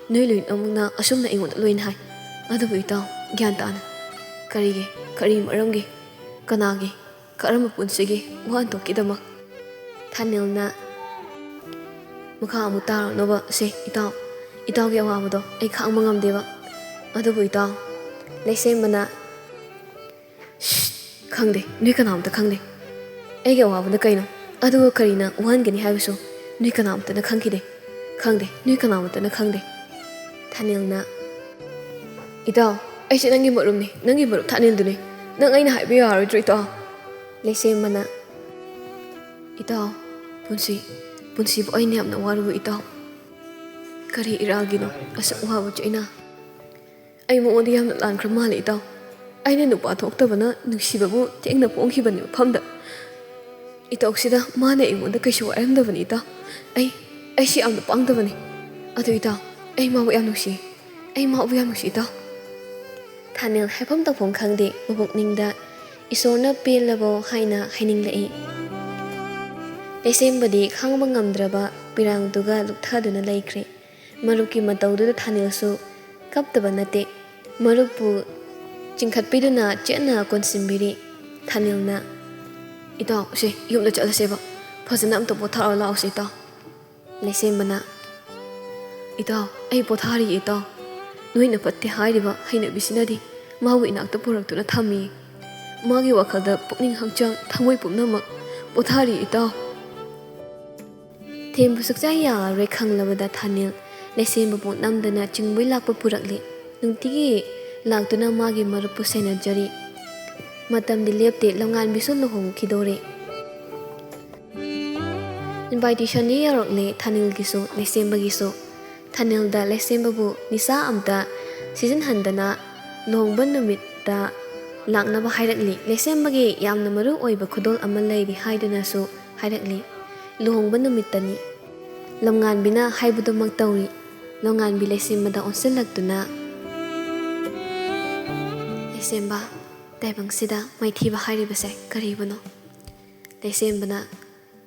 ꯅꯣꯏ ꯂꯣꯏꯅꯃꯛꯅ ꯑꯁꯨꯝꯅ ꯑꯩꯉꯣꯟꯗ ꯂꯣꯏꯅ ꯍꯥꯏ꯫ ꯑꯗꯨꯕꯨ ꯏꯇꯥꯎ, ꯒ꯭ꯌꯥꯟ ꯇꯥꯅ꯫ ꯀꯔꯤꯒꯤ? ꯀꯔꯤ ꯃꯔꯝꯒꯤ? ꯀꯅꯥꯒꯤ? ꯀꯔꯝꯕ ꯄꯨꯟꯁꯤꯒꯤ ꯋꯥꯍꯟꯊꯣꯛꯀꯤꯗꯃꯛ?" ꯊꯥꯅꯤꯜꯅ, "ꯃꯈꯥ ꯑꯃꯨꯛ ꯇꯥꯔꯅꯣꯕ ꯁꯦ ꯏꯇꯥꯎ꯫ ꯏꯇꯥꯎꯒꯤ ꯑꯋꯥꯕꯗꯣ ꯑꯩ ꯈꯥꯡꯕ ꯉꯝꯗꯦꯕ꯫ ꯑꯗꯨꯕꯨ ꯏꯇꯥꯎ," ꯂꯩꯁꯦꯝꯕꯅ, "ꯁ꯭ꯁ, ꯈꯪꯗꯦ, ꯅꯣꯏ ꯀꯅꯥꯝꯇ ꯈꯪꯗꯦ꯫ ꯑꯩꯒꯤ ꯑꯋꯥꯕꯅ ꯀꯩꯅꯣ, ꯑꯗꯨꯒ ꯀꯔꯤꯅ ꯋꯥꯍꯟꯒꯅꯤ ꯍꯥꯏꯕꯁꯨ ꯅꯣꯏ ꯀꯅꯥꯝꯇꯅ ꯈꯪꯈꯤꯗꯦ꯫ ꯈꯪꯗꯦ, ꯅꯣꯏ ꯀꯅꯥꯃꯠꯇꯅ ꯈꯪꯗꯦ꯫" ꯊꯥꯅꯤꯜꯅ, "ꯏꯇꯥꯎ, ꯑꯩꯁꯦ ꯅꯪꯒꯤ ꯃꯔꯨꯞꯅꯤ, ꯅꯪꯒꯤ ꯃꯔꯨꯞ ꯊꯥꯅꯤꯜꯗꯨꯅꯤ꯫ ꯅꯪ ꯑꯩꯅ ꯍꯥꯏꯕ ꯌꯥꯔꯣꯏꯗ꯭ꯔꯣ ꯏꯇꯥꯎ?" ꯂꯩꯁꯦꯝꯕꯅ, "ꯏꯇꯥꯎ, ꯄꯨꯟꯁꯤ, ꯄꯨꯟꯁꯤꯕꯨ ꯑꯩꯅ ꯌꯥꯝꯅ ꯋꯥꯔꯨꯕ ꯏꯇꯥꯎ꯫ ꯀꯔꯤ ꯏꯔꯥꯜꯒꯤꯅꯣ ꯑꯁꯨꯛ ꯋꯥꯕ ꯆꯩꯅꯥ? ꯑꯩ ꯃꯉꯣꯟꯗ ꯌꯥꯝꯅ ꯂꯥꯟꯈ꯭ꯔ ꯃꯥꯜꯂꯦ ꯏꯇꯥꯎ꯫ ꯑꯩꯅ ꯅꯨꯄꯥ ꯊꯣꯛꯇꯕꯅ ꯅꯨꯡꯁꯤꯕꯕꯨ ꯊꯦꯡꯅ ꯄꯣꯡꯈꯤꯕꯅꯤ ꯃꯐꯝꯗ꯫ ꯏꯇꯥꯎꯁꯤꯗ ꯃꯥꯅ ꯑꯩꯉꯣꯟꯗ ꯀꯩꯁꯨ ꯋꯥꯔꯝꯗꯕꯅꯤ ꯏꯇꯥꯎ꯫ ꯑꯩ, ꯑꯩꯁꯤ ꯌꯥꯝꯅ ꯄꯥꯡꯗꯕꯅꯤ꯫ ꯑꯗꯨ ꯏꯇꯥꯎ, ꯑꯩ ꯃꯥꯕꯨ ꯌꯥꯝ ꯅꯨꯡꯁꯤ꯫ ꯑꯩ ꯃꯥꯕꯨ ꯌꯥꯝ ꯅꯨꯡꯁꯤ ꯏꯇꯥꯎ꯫" ꯊꯥꯅꯤꯜ ꯍꯥꯏꯐꯝ ꯇꯧꯐꯝ ꯈꯪꯗꯦ, ꯃꯄꯨꯛꯅꯤꯡꯗ "ꯏꯁꯣꯔꯅ ꯄꯦꯜꯂꯕꯣ" ꯍꯥꯏꯅ ꯍꯥꯏꯅꯤꯡꯂꯛꯏ꯫ ꯂꯩꯁꯦꯝꯕꯗꯤ ꯈꯥꯡꯕ ꯉꯝꯗ꯭ꯔꯕ ꯄꯤꯔꯥꯡꯗꯨꯒ ꯂꯨꯞꯊꯗꯨꯅ ꯂꯩꯈ꯭ꯔꯦ꯫ ꯃꯔꯨꯞꯀꯤ ꯃꯇꯧꯗꯨꯗ ꯊꯥꯅꯤꯜꯁꯨ ꯀꯞꯇꯕ ꯅꯠꯇꯦ꯫ ꯃꯔꯨꯞꯄꯨ ꯆꯤꯡꯈꯠꯄꯤꯗꯨꯅ ꯆꯦꯠꯅ ꯀꯣꯟꯁꯤꯟꯕꯤꯔꯤ꯫ ꯊꯥꯅꯤꯜꯅ, "ꯏꯇꯥꯎ, ꯁꯦ, ꯌꯨꯝꯗ ꯆꯠꯂꯁꯦꯕ꯫ ꯐꯖꯅ ꯑꯝꯇ ꯄꯣꯊꯥꯔ ꯂꯥꯛꯑꯣꯁꯦ, ꯏꯇꯥꯎ꯫" ꯂꯩꯁꯦꯝꯕꯅ, "ꯏꯇꯥꯎ, ꯑꯩ ꯄꯣꯊꯥꯔꯤꯌꯦ, ꯏꯇꯥꯎ꯫ ꯅꯣꯏꯅ ꯐꯠꯇꯦ ꯍꯥꯏꯔꯤꯕ ꯍꯩꯅꯕꯤꯁꯤꯅꯗꯤ ꯃꯥꯕꯨ ꯏꯅꯥꯛꯇ ꯄꯨꯔꯛꯇꯨꯅ ꯊꯝꯃꯤ꯫ ꯃꯥꯒꯤ ꯋꯥꯈꯜꯗ ꯄꯨꯛꯅꯤꯡ ꯍꯛꯆꯥꯡ ꯊꯃꯣꯏ ꯄꯨꯝꯅꯃꯛ ꯄꯣꯊꯥꯔꯤ, ꯏꯇꯥꯎ꯫" ꯊꯦꯝꯕ ꯁꯨꯛꯌꯥ ꯌꯥꯔꯔꯣꯏ ꯈꯪꯂꯕꯗ ꯊꯥꯅꯤꯜ ꯂꯩꯁꯦꯝꯕꯕꯨ ꯅꯝꯗꯅ ꯆꯤꯡꯕꯩ ꯂꯥꯛꯄ ꯄꯨꯔꯛꯂꯤ꯫ ꯅꯨꯡꯇꯤꯒꯤ ꯂꯥꯛꯇꯨꯅ ꯃꯥꯒꯤ ꯃꯔꯨꯞꯄꯨ ꯁꯦꯟꯅꯖꯔꯤ꯫ ꯃꯇꯝꯗꯤ ꯂꯦꯞꯇꯦ, ꯂꯝꯉꯥꯟꯕꯤꯁꯨ ꯂꯨꯍꯣꯡꯈꯤꯗꯧꯔꯦ꯫ ꯏꯟꯚꯥꯏꯇꯦꯁꯟꯗꯤ ꯌꯧꯔꯛꯂꯦ ꯊꯥꯅꯤꯜꯒꯤꯁꯨ ꯂꯩꯁꯦꯝꯕꯒꯤꯁꯨ꯫ ꯊꯥꯅꯤꯜꯗ ꯂꯩꯁꯦꯝꯕꯕꯨ ꯅꯤꯁꯥ ꯑꯝꯇ ꯁꯤꯖꯤꯟꯍꯟꯗꯅ ꯂꯨꯍꯣꯡꯕ ꯅꯨꯃꯤꯠꯇ ꯂꯥꯛꯅꯕ ꯍꯥꯏꯔꯛꯂꯤ꯫ ꯂꯩꯁꯦꯝꯕꯒꯤ ꯌꯥꯝꯅ ꯃꯔꯨ ꯑꯣꯏꯕ ꯈꯨꯗꯣꯜ ꯑꯃ ꯂꯩꯔꯤ ꯍꯥꯏꯗꯨꯅꯁꯨ ꯍꯥꯏꯔꯛꯂꯤ꯫ ꯂꯨꯍꯣꯡꯕ ꯅꯨꯃꯤꯠꯇꯅꯤ꯫ ꯂꯝꯉꯥꯟꯕꯤꯅ ꯍꯥꯏꯕꯗꯨꯃꯛ ꯇꯧꯔꯤ꯫ ꯂꯝꯉꯥꯟꯕꯤ ꯂꯩꯁꯦꯝꯕꯗ ꯑꯣꯟꯁꯤꯜꯂꯛꯇꯨꯅ, "ꯂꯩꯁꯦꯝꯕ, ꯇꯥꯏꯕꯪꯁꯤꯗ ꯃꯥꯏꯊꯤꯕ ꯍꯥꯏꯔꯤꯕꯁꯦ ꯀꯔꯤꯕꯨꯅꯣ?" ꯂꯩꯁꯦꯝꯕꯅ,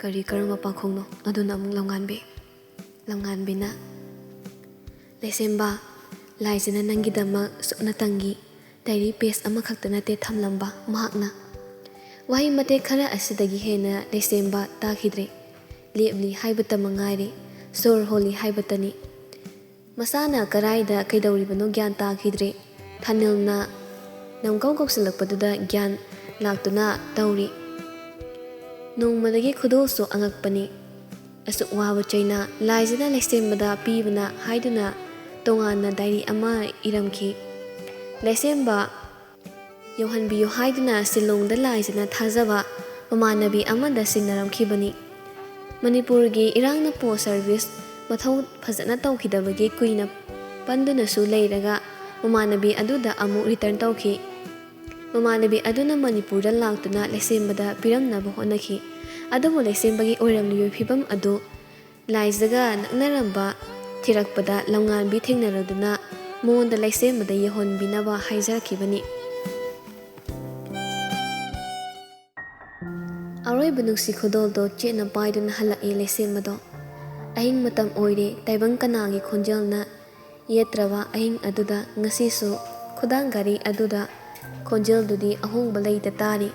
"ꯀꯔꯤ, ꯀꯔꯝꯕ ꯄꯥꯈꯣꯡꯅꯣ?" ꯑꯗꯨꯅ ꯑꯃꯨꯛ ꯂꯝꯉꯥꯟꯕꯤ꯫ ꯂꯝꯉꯥꯟꯕꯤꯅ, "ꯂꯩꯁꯦꯝꯕ, ꯂꯥꯏꯖꯅ ꯅꯪꯒꯤꯗꯃꯛ ꯁꯨꯞꯅꯇꯪꯒꯤ ꯗꯥꯏꯔꯤ ꯄꯦꯖ ꯑꯃꯈꯛꯇ ꯅꯠꯇꯦ ꯊꯝꯂꯝꯕ ꯃꯍꯥꯛꯅ꯫" ꯋꯥꯍꯩ ꯃꯇꯦꯛ ꯈꯔ ꯑꯁꯤꯗꯒꯤ ꯍꯦꯟꯅ ꯂꯩꯁꯦꯝꯕ ꯇꯥꯈꯤꯗ꯭ꯔꯦ꯫ ꯂꯦꯞꯂꯤ ꯍꯥꯏꯕꯇ ꯃꯉꯥꯏꯔꯦ, ꯁꯣꯔ ꯍꯣꯜꯂꯤ ꯍꯥꯏꯕꯇꯅꯤ꯫ ꯃꯁꯥꯅ ꯀꯔꯥꯏꯗ ꯀꯩꯗꯧꯔꯤꯕꯅꯣ ꯒ꯭ꯌꯥꯟ ꯇꯥꯈꯤꯗ꯭ꯔꯦ꯫ ꯊꯥꯅꯤꯜꯅ ꯅꯝꯀꯧ ꯀꯧꯁꯤꯜꯂꯛꯄꯗꯨꯗ ꯒ꯭ꯌꯥꯟ ꯂꯥꯛꯇꯨꯅ ꯇꯧꯔꯤ꯫ ꯅꯣꯡꯃꯗꯒꯤ ꯈꯨꯗꯣꯜꯁꯨ ꯑꯉꯛꯄꯅꯤ꯫ ꯑꯁꯨꯛ ꯋꯥꯕ ꯆꯩꯅꯥ ꯂꯥꯏꯖꯅ ꯂꯩꯁꯦꯝꯕꯗ ꯄꯤꯕꯅ ꯍꯥꯏꯗꯨꯅ ꯇꯣꯉꯥꯟꯅ ꯗꯥꯏꯔꯤ ꯑꯃ ꯏꯔꯝꯈꯤ꯫ ꯂꯩꯁꯦꯝꯕ ꯌꯧꯍꯟꯕꯤꯌꯨ ꯍꯥꯏꯗꯨꯅ ꯁꯤꯂꯣꯡꯗ ꯂꯥꯏꯖꯅ ꯊꯥꯖꯕ ꯃꯃꯥꯟꯅꯕꯤ ꯑꯃꯗ ꯁꯤꯟꯅꯔꯝꯈꯤꯕꯅꯤ꯫ ꯃꯅꯤꯄꯨꯔꯒꯤ ꯏꯔꯥꯡꯅ ꯄꯣꯁ ꯁꯔꯚꯤꯁ ꯃꯊꯧ ꯐꯖꯅ ꯇꯧꯈꯤꯗꯕꯒꯤ ꯀꯨꯏꯅ ꯄꯟꯗꯨꯅꯁꯨ ꯂꯩꯔꯒ ꯃꯃꯥꯟꯅꯕꯤ ꯑꯗꯨꯗ ꯑꯃꯨꯛ ꯔꯤꯇꯔꯟ ꯇꯧꯈꯤ꯫ ꯃꯃꯥꯟꯅꯕꯤ ꯑꯗꯨꯅ ꯃꯅꯤꯄꯨꯔꯗ ꯂꯥꯛꯇꯨꯅ ꯂꯩꯁꯦꯝꯕꯗ ꯄꯤꯔꯝꯅꯕ ꯍꯣꯠꯅꯈꯤ꯫ ꯑꯗꯨꯕꯨ ꯂꯩꯁꯦꯝꯕꯒꯤ ꯑꯣꯏꯔꯝꯂꯤꯕ ꯐꯤꯕꯝ ꯑꯗꯨ ꯂꯥꯏꯖꯒ ꯅꯛꯅꯔꯝꯕ ꯊꯤꯔꯛꯄꯗ ꯂꯝꯉꯥꯟꯕꯤ ꯊꯦꯡꯅꯔꯗꯨꯅ ꯃꯉꯣꯟꯗ ꯂꯩꯁꯦꯝꯕꯗ ꯌꯧꯍꯟꯕꯤꯅꯕ ꯍꯥꯏꯖꯔꯛꯈꯤꯕꯅꯤ꯫ ꯑꯔꯣꯏꯕ ꯅꯨꯡꯁꯤ ꯈꯨꯗꯣꯜꯗꯣ ꯆꯦꯠꯅ ꯄꯥꯏꯗꯨꯅ ꯍꯜꯂꯛꯏ ꯂꯩꯁꯦꯝꯕꯗꯣ꯫ ꯑꯍꯤꯡ ꯃꯇꯝ ꯑꯣꯏꯔꯦ, ꯇꯥꯏꯕꯪ ꯀꯅꯥꯒꯤ ꯈꯣꯟꯖꯦꯜꯅ ꯌꯦꯠꯇ꯭ꯔꯕ ꯑꯍꯤꯡ ꯑꯗꯨꯗ ꯉꯁꯤꯁꯨ ꯈꯨꯗꯥꯡ ꯘꯔꯤ ꯑꯗꯨꯗ ꯈꯣꯟꯖꯦꯜꯗꯨꯗꯤ ꯑꯍꯣꯡꯕ ꯂꯩꯇ ꯇꯥꯔꯤ꯫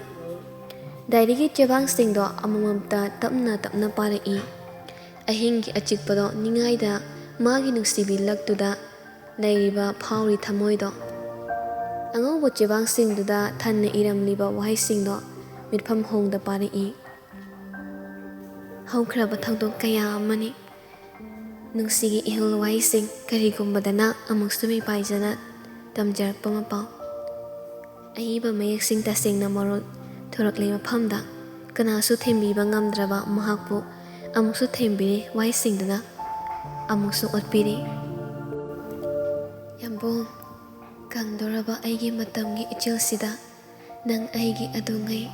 ꯗꯥꯏꯔꯤꯒꯤ ꯆꯦꯕꯥꯡꯁꯤꯡꯗꯣ ꯑꯃꯃꯝꯇ ꯇꯞꯅ ꯇꯞꯅ ꯄꯥꯔꯛꯏ꯫ ꯑꯍꯤꯡꯒꯤ ꯑꯆꯤꯛꯄꯗꯣ ꯅꯤꯡꯉꯥꯏꯗ ꯃꯥꯒꯤ ꯅꯨꯡꯁꯤꯕꯤ ꯂꯛꯇꯨꯗ ꯂꯩꯔꯤꯕ ꯐꯥꯎꯔꯤ ꯊꯃꯣꯏꯗꯣ꯫ ꯑꯉꯧꯕ ꯆꯦꯕꯥꯡꯁꯤꯡꯗꯨꯗ ꯊꯟꯅ ꯏꯔꯝꯂꯤꯕ ꯋꯥꯍꯩꯁꯤꯡꯗꯣ ꯃꯤꯠꯐꯝ ꯍꯣꯡꯗ ꯄꯥꯔꯛꯏ꯫ ꯍꯧꯈ꯭ꯔꯕ ꯊꯧꯗꯣꯛ ꯀꯌꯥ ꯑꯃꯅꯤ꯫ ꯅꯨꯡꯁꯤꯒꯤ ꯏꯍꯨꯜ ꯋꯥꯍꯩꯁꯤꯡ ꯀꯔꯤꯒꯨꯝꯕꯗꯅ ꯑꯃꯨꯛꯁꯨ ꯃꯤꯄꯥꯏꯖꯅ ꯇꯝꯖꯔꯛꯄ ꯃꯄꯥꯎ꯫ ꯑꯏꯕ ꯃꯌꯦꯛꯁꯤꯡ ꯇꯁꯦꯡꯅ ꯃꯔꯣꯜ ꯊꯣꯔꯛꯂꯤ ꯃꯐꯝꯗ ꯀꯅꯥꯁꯨ ꯊꯦꯝꯕꯤꯕ ꯉꯝꯗ꯭ꯔꯕ ꯃꯍꯥꯛꯄꯨ ꯑꯃꯨꯛꯁꯨ ꯊꯦꯝꯕꯤꯔꯤ ꯋꯥꯍꯩꯁꯤꯡꯗꯨꯅ ꯑꯃꯨꯛꯁꯨ ꯑꯣꯠꯄꯤꯔꯤ꯫ ꯌꯥꯝꯕꯨꯡ, ꯀꯪꯗꯣꯔꯕ ꯑꯩꯒꯤ ꯃꯇꯝꯒꯤ ꯏꯆꯦꯜꯁꯤꯗ ꯅꯪ ꯑꯩꯒꯤ ꯑꯗꯨꯉꯩ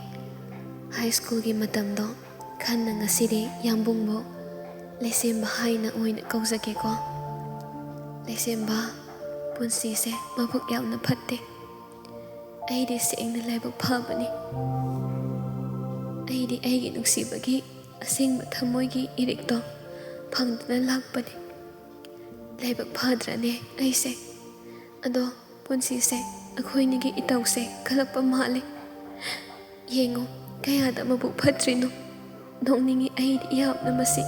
ꯍꯥꯏ ꯁ꯭ꯀꯨꯜꯒꯤ ꯃꯇꯝꯗꯣ ꯈꯟꯅ ꯉꯁꯤꯗꯤ ꯌꯥꯝꯕꯨꯡꯕꯨ ꯂꯩꯁꯦꯝꯕ ꯍꯥꯏꯅ ꯑꯣꯏꯅ ꯀꯧꯖꯒꯦꯀꯣ꯫ ꯂꯩꯁꯦꯝꯕ, ꯄꯨꯟꯁꯤꯁꯦ ꯃꯕꯨꯛ ꯌꯥꯝꯅ ꯐꯠꯇꯦ꯫ ꯑꯩꯗꯤ ꯁꯦꯡꯅ ꯂꯥꯏꯕꯛ ꯐꯕꯅꯤ꯫ ꯑꯩꯗꯤ ꯑꯩꯒꯤ ꯅꯨꯡꯁꯤꯕꯒꯤ ꯑꯁꯦꯡꯕ ꯊꯃꯣꯏꯒꯤ ꯏꯔꯤꯛꯇꯣ ꯐꯪꯗꯨꯅ ꯂꯥꯛꯄꯅꯤ꯫ ꯂꯥꯏꯕꯛ ꯐꯗ꯭ꯔꯅꯦ ꯑꯩꯁꯦ? ꯑꯗꯣ ꯄꯨꯟꯁꯤꯁꯦ ꯑꯩꯈꯣꯏꯅꯤꯒꯤ ꯏꯇꯧꯁꯦ ꯈꯜꯂꯛꯄ ꯃꯥꯜꯂꯦ꯫ ꯌꯦꯡꯉꯨ, ꯀꯌꯥꯗ ꯃꯕꯨꯛ ꯐꯠꯇ꯭ꯔꯤꯅꯣ꯫ ꯅꯣꯛꯅꯤꯡꯉꯤ ꯑꯩꯗꯤ ꯌꯥꯝꯅ ꯃꯁꯤ꯫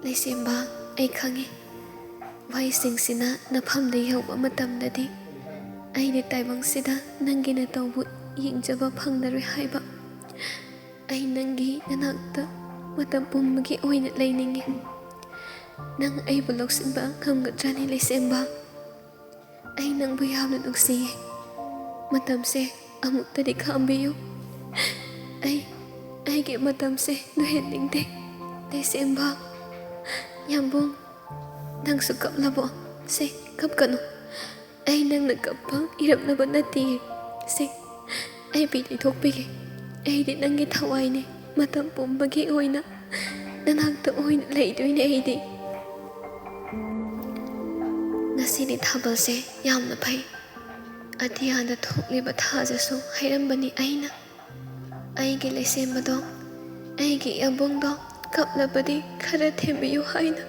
ꯂꯩꯁꯦꯝꯕ, ꯑꯩ ꯈꯪꯉꯤ꯫ ꯋꯥꯍꯩꯁꯤꯡꯁꯤꯅ ꯅꯐꯝꯗ ꯌꯧꯕ ꯃꯇꯝꯗꯗꯤ ꯑꯩꯅ ꯇꯥꯏꯕꯪꯁꯤꯗ ꯅꯪꯒꯤ ꯅꯇꯧꯕꯨ ꯌꯦꯡꯖꯕ ꯐꯪꯂꯔꯣꯏ ꯍꯥꯏꯕ꯫ ꯑꯩ ꯅꯪꯒꯤ ꯅꯅꯥꯛꯇ ꯃꯇꯝ ꯄꯨꯝꯕꯒꯤ ꯑꯣꯏꯅ ꯂꯩꯅꯤꯡꯉꯤ꯫ ꯅꯪ ꯑꯩꯕꯨ ꯂꯧꯁꯤꯟꯕ ꯉꯝꯒꯗ꯭ꯔꯅꯤ, ꯂꯩꯁꯦꯝꯕ? ꯑꯩ ꯅꯪꯕꯨ ꯌꯥꯝꯅ ꯅꯨꯡꯁꯤꯌꯦ꯫ ꯃꯇꯝꯁꯦ ꯑꯃꯨꯛꯇꯗꯤ ꯈꯥꯝꯕꯤꯌꯨ꯫ ꯑꯩ, ꯑꯩꯒꯤ ꯃꯇꯝꯁꯦ ꯂꯣꯏꯍꯟꯅꯤꯡꯗꯦ꯫ ꯂꯩꯁꯦꯝꯕ, ꯌꯥꯝꯕꯨꯡ, ꯅꯪꯁꯨ ꯀꯞꯂꯕꯣ? ꯁꯦ, ꯀꯞꯀꯅꯨ꯫ ꯑꯩ ꯅꯪꯅ ꯀꯞꯄ ꯏꯔꯛꯅꯕ ꯅꯠꯇꯤꯌꯦ꯫ ꯁꯦ, ꯑꯩ ꯄꯤ ꯇꯩꯊꯣꯛꯄꯤꯒꯦ꯫ ꯑꯩꯗꯤ ꯅꯪꯒꯤ ꯊꯋꯥꯏꯅꯦ꯫ ꯃꯇꯝ ꯄꯨꯝꯕꯒꯤ ꯑꯣꯏꯅ ꯅꯅꯥꯛꯇ ꯑꯣꯏꯅ ꯂꯩꯗꯣꯏꯅꯦ ꯑꯩꯗꯤ꯫ ꯉꯁꯤꯗꯤ ꯊꯥꯕꯜꯁꯦ ꯌꯥꯝꯅ ꯐꯩ꯫ ꯑꯇꯤꯌꯥꯗ ꯊꯣꯛꯂꯤꯕ ꯊꯥꯁꯤꯁꯨ ꯍꯥꯏꯔꯝꯕꯅꯤ ꯑꯩꯅ꯫ ꯑꯩꯒꯤ ꯂꯩꯁꯦꯝꯕꯗꯣ, ꯑꯩꯒꯤ ꯌꯥꯝꯕꯨꯡꯗꯣ ꯀꯞꯂꯕꯗꯤ ꯈꯔ ꯊꯦꯝꯕꯤꯌꯨ ꯍꯥꯏꯅ꯫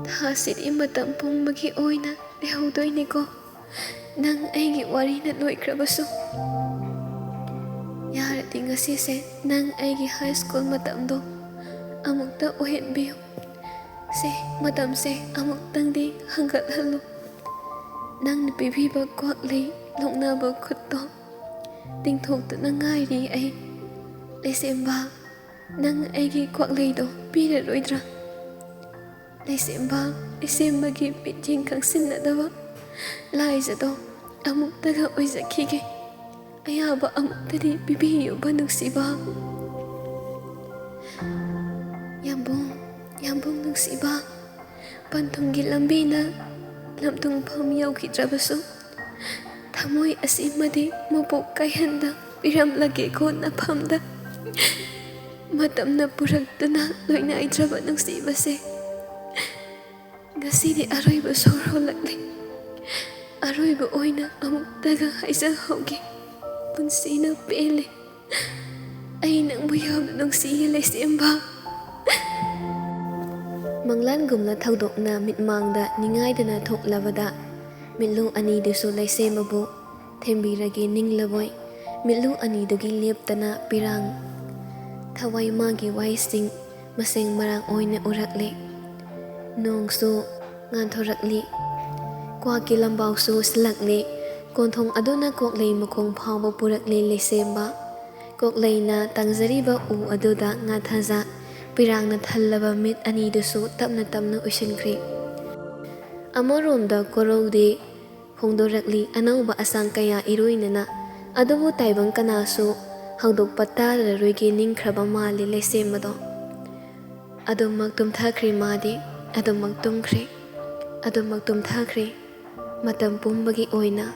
ꯊꯥꯁꯤꯗꯤ ꯃꯇꯝ ꯄꯨꯝꯕꯒꯤ ꯑꯣꯏꯅ ꯂꯩꯍꯧꯗꯣꯏꯅꯤꯀꯣ, ꯅꯪ ꯑꯩꯒꯤ ꯋꯥꯔꯤꯅ ꯂꯣꯏꯈ꯭ꯔꯕꯁꯨ꯫ ꯌꯥꯔꯗꯤ ꯉꯁꯤꯁꯦ ꯅꯪ ꯑꯩꯒꯤ ꯍꯥꯏ ꯁ꯭ꯀꯨꯜ ꯃꯇꯝꯗꯣ ꯑꯃꯨꯛꯇ ꯑꯣꯏꯍꯟꯕꯤꯌꯨ꯫ ꯁꯦ, ꯃꯇꯝꯁꯦ ꯑꯃꯨꯛꯇꯪꯗꯤ ꯍꯟꯒꯠꯍꯜꯂꯨ꯫ ꯅꯪꯅ ꯄꯤꯕꯤꯕ ꯀ꯭ꯋꯥꯛꯂꯩ ꯂꯣꯛꯅꯕ ꯈꯨꯠꯇꯣ ꯇꯤꯡꯊꯣꯛꯇꯨꯅ ꯉꯥꯏꯔꯤ ꯑꯩ꯫ ꯂꯩꯁꯦꯝꯕ, ꯅꯪ ꯑꯩꯒꯤ ꯀ꯭ꯋꯥꯛꯂꯩꯗꯣ ꯄꯤꯔꯔꯣꯏꯗ꯭ꯔꯥ? ꯂꯩꯁꯦꯝꯕ, ꯂꯩꯁꯦꯝꯕꯒꯤ ꯃꯤꯠꯌꯦꯡ ꯈꯪꯁꯤꯟꯅꯗꯕ ꯂꯥꯏꯖꯗꯣ ꯑꯃꯨꯛꯇꯒ ꯑꯣꯏꯖꯈꯤꯒꯦ꯫ ꯑꯌꯥꯕ ꯑꯃꯨꯛꯇꯗꯤ ꯄꯤꯕꯤꯌꯨꯕ ꯅꯨꯡꯁꯤꯕ꯫ ꯌꯥꯝꯕꯨꯡ, ꯌꯥꯝꯕꯨꯡ ꯅꯨꯡꯁꯤꯕ, ꯄꯟꯊꯨꯡꯒꯤ ꯂꯝꯕꯤꯅ ꯂꯝꯊꯨꯡꯐꯝ ꯌꯧꯈꯤꯗ꯭ꯔꯕꯁꯨ, ꯊꯃꯣꯏ ꯑꯁꯤꯃꯗꯤ ꯃꯄꯣꯛ ꯀꯥꯏꯍꯟꯗ ꯄꯤꯔꯝꯂꯒꯦꯀꯣ ꯅꯐꯝꯗ꯫ ꯃꯇꯝꯅ ꯄꯨꯔꯛꯇꯨꯅ ꯂꯣꯏꯅꯥꯏꯗ꯭ꯔꯕ ꯅꯨꯡꯁꯤꯕꯁꯦ, ꯉꯁꯤꯗꯤ ꯑꯔꯣꯏꯕ ꯁꯣꯔ ꯍꯣꯜꯂꯛꯂꯦ꯫ ꯑꯔꯣꯏꯕ ꯑꯣꯏꯅ ꯑꯃꯨꯛꯇꯒ ꯍꯥꯏꯖꯍꯧꯒꯦ, ꯄꯨꯟꯁꯤꯅ ꯄꯦꯜꯂꯦ꯫ ꯑꯩ ꯅꯪꯕꯨ ꯌꯥꯝꯅ ꯅꯨꯡꯁꯤꯌꯦ, ꯂꯩꯁꯦꯝꯕ꯫ ꯃꯪꯂꯥꯟꯒꯨꯝꯅ ꯊꯧꯗꯣꯛꯅ ꯃꯤꯠꯃꯥꯡꯗ ꯅꯤꯡꯉꯥꯏꯗꯅ ꯊꯣꯛꯂꯕꯗ, ꯃꯤꯠꯂꯨ ꯑꯅꯤꯗꯨꯁꯨ ꯂꯩꯁꯦꯝꯕꯕꯨ ꯊꯦꯝꯕꯤꯔꯒꯦ ꯅꯤꯡꯂꯕꯣꯏ꯫ ꯃꯤꯠꯂꯨ ꯑꯅꯤꯗꯨꯒꯤ ꯂꯦꯞꯇꯅ ꯄꯤꯔꯥꯡ ꯊꯋꯥꯏ ꯃꯥꯒꯤ ꯋꯥꯏꯁꯤꯡ ꯃꯁꯦꯡ ꯃꯔꯥꯡ ꯑꯣꯏꯅ ꯎꯔꯛꯂꯦ꯫ ꯅꯣꯡꯁꯨ ꯉꯥꯟꯊꯣꯔꯛꯂꯤ꯫ ꯀ꯭ꯋꯥꯛꯀꯤ ꯂꯝꯕꯥꯎꯁꯨ ꯁꯤꯜꯂꯛꯂꯦ꯫ ꯀꯣꯟꯊꯣꯡ ꯑꯗꯨꯅ ꯀ꯭ꯋꯥꯛꯂꯩ ꯃꯈꯣꯡ ꯐꯥꯎꯕ ꯄꯨꯔꯛꯂꯦ ꯂꯩꯁꯦꯝꯕ꯫ ꯀ꯭ꯋꯥꯛꯂꯩꯅ ꯇꯥꯡꯖꯔꯤꯕ ꯎ ꯑꯗꯨꯗ ꯉꯥꯊꯖ ꯄꯤꯔꯥꯡꯅ ꯊꯜꯂꯕ ꯃꯤꯠ ꯑꯅꯤꯗꯨꯁꯨ ꯇꯞꯅ ꯇꯞꯅ ꯎꯏꯁꯤꯟꯈ꯭ꯔꯦ꯫ ꯑꯃꯔꯣꯝꯗ ꯀꯣꯔꯧꯗꯤ ꯍꯣꯡꯗꯣꯔꯛꯂꯤ ꯑꯅꯧꯕ ꯑꯁꯥꯡ ꯀꯌꯥ ꯏꯔꯣꯏꯅꯅ꯫ ꯑꯗꯨꯕꯨ ꯇꯥꯏꯕꯪ ꯀꯅꯥꯁꯨ ꯍꯧꯗꯣꯛꯄ ꯇꯥꯔꯔꯣꯏꯒꯦ ꯅꯤꯡꯈ꯭ꯔꯕ ꯃꯥꯜꯂꯤ ꯂꯩꯁꯦꯝꯕꯗꯣ꯫ ꯑꯗꯨꯃꯛ ꯇꯨꯝꯊꯈ꯭ꯔꯦ ꯃꯥꯗꯤ, ꯑꯗꯨꯃꯛ ꯇꯨꯝꯈ꯭ꯔꯦ, ꯑꯗꯨꯃꯛ ꯇꯨꯝꯊꯈ꯭ꯔꯦ꯫ ꯃꯇꯝ ꯄꯨꯝꯕꯒꯤ ꯑꯣꯏꯅ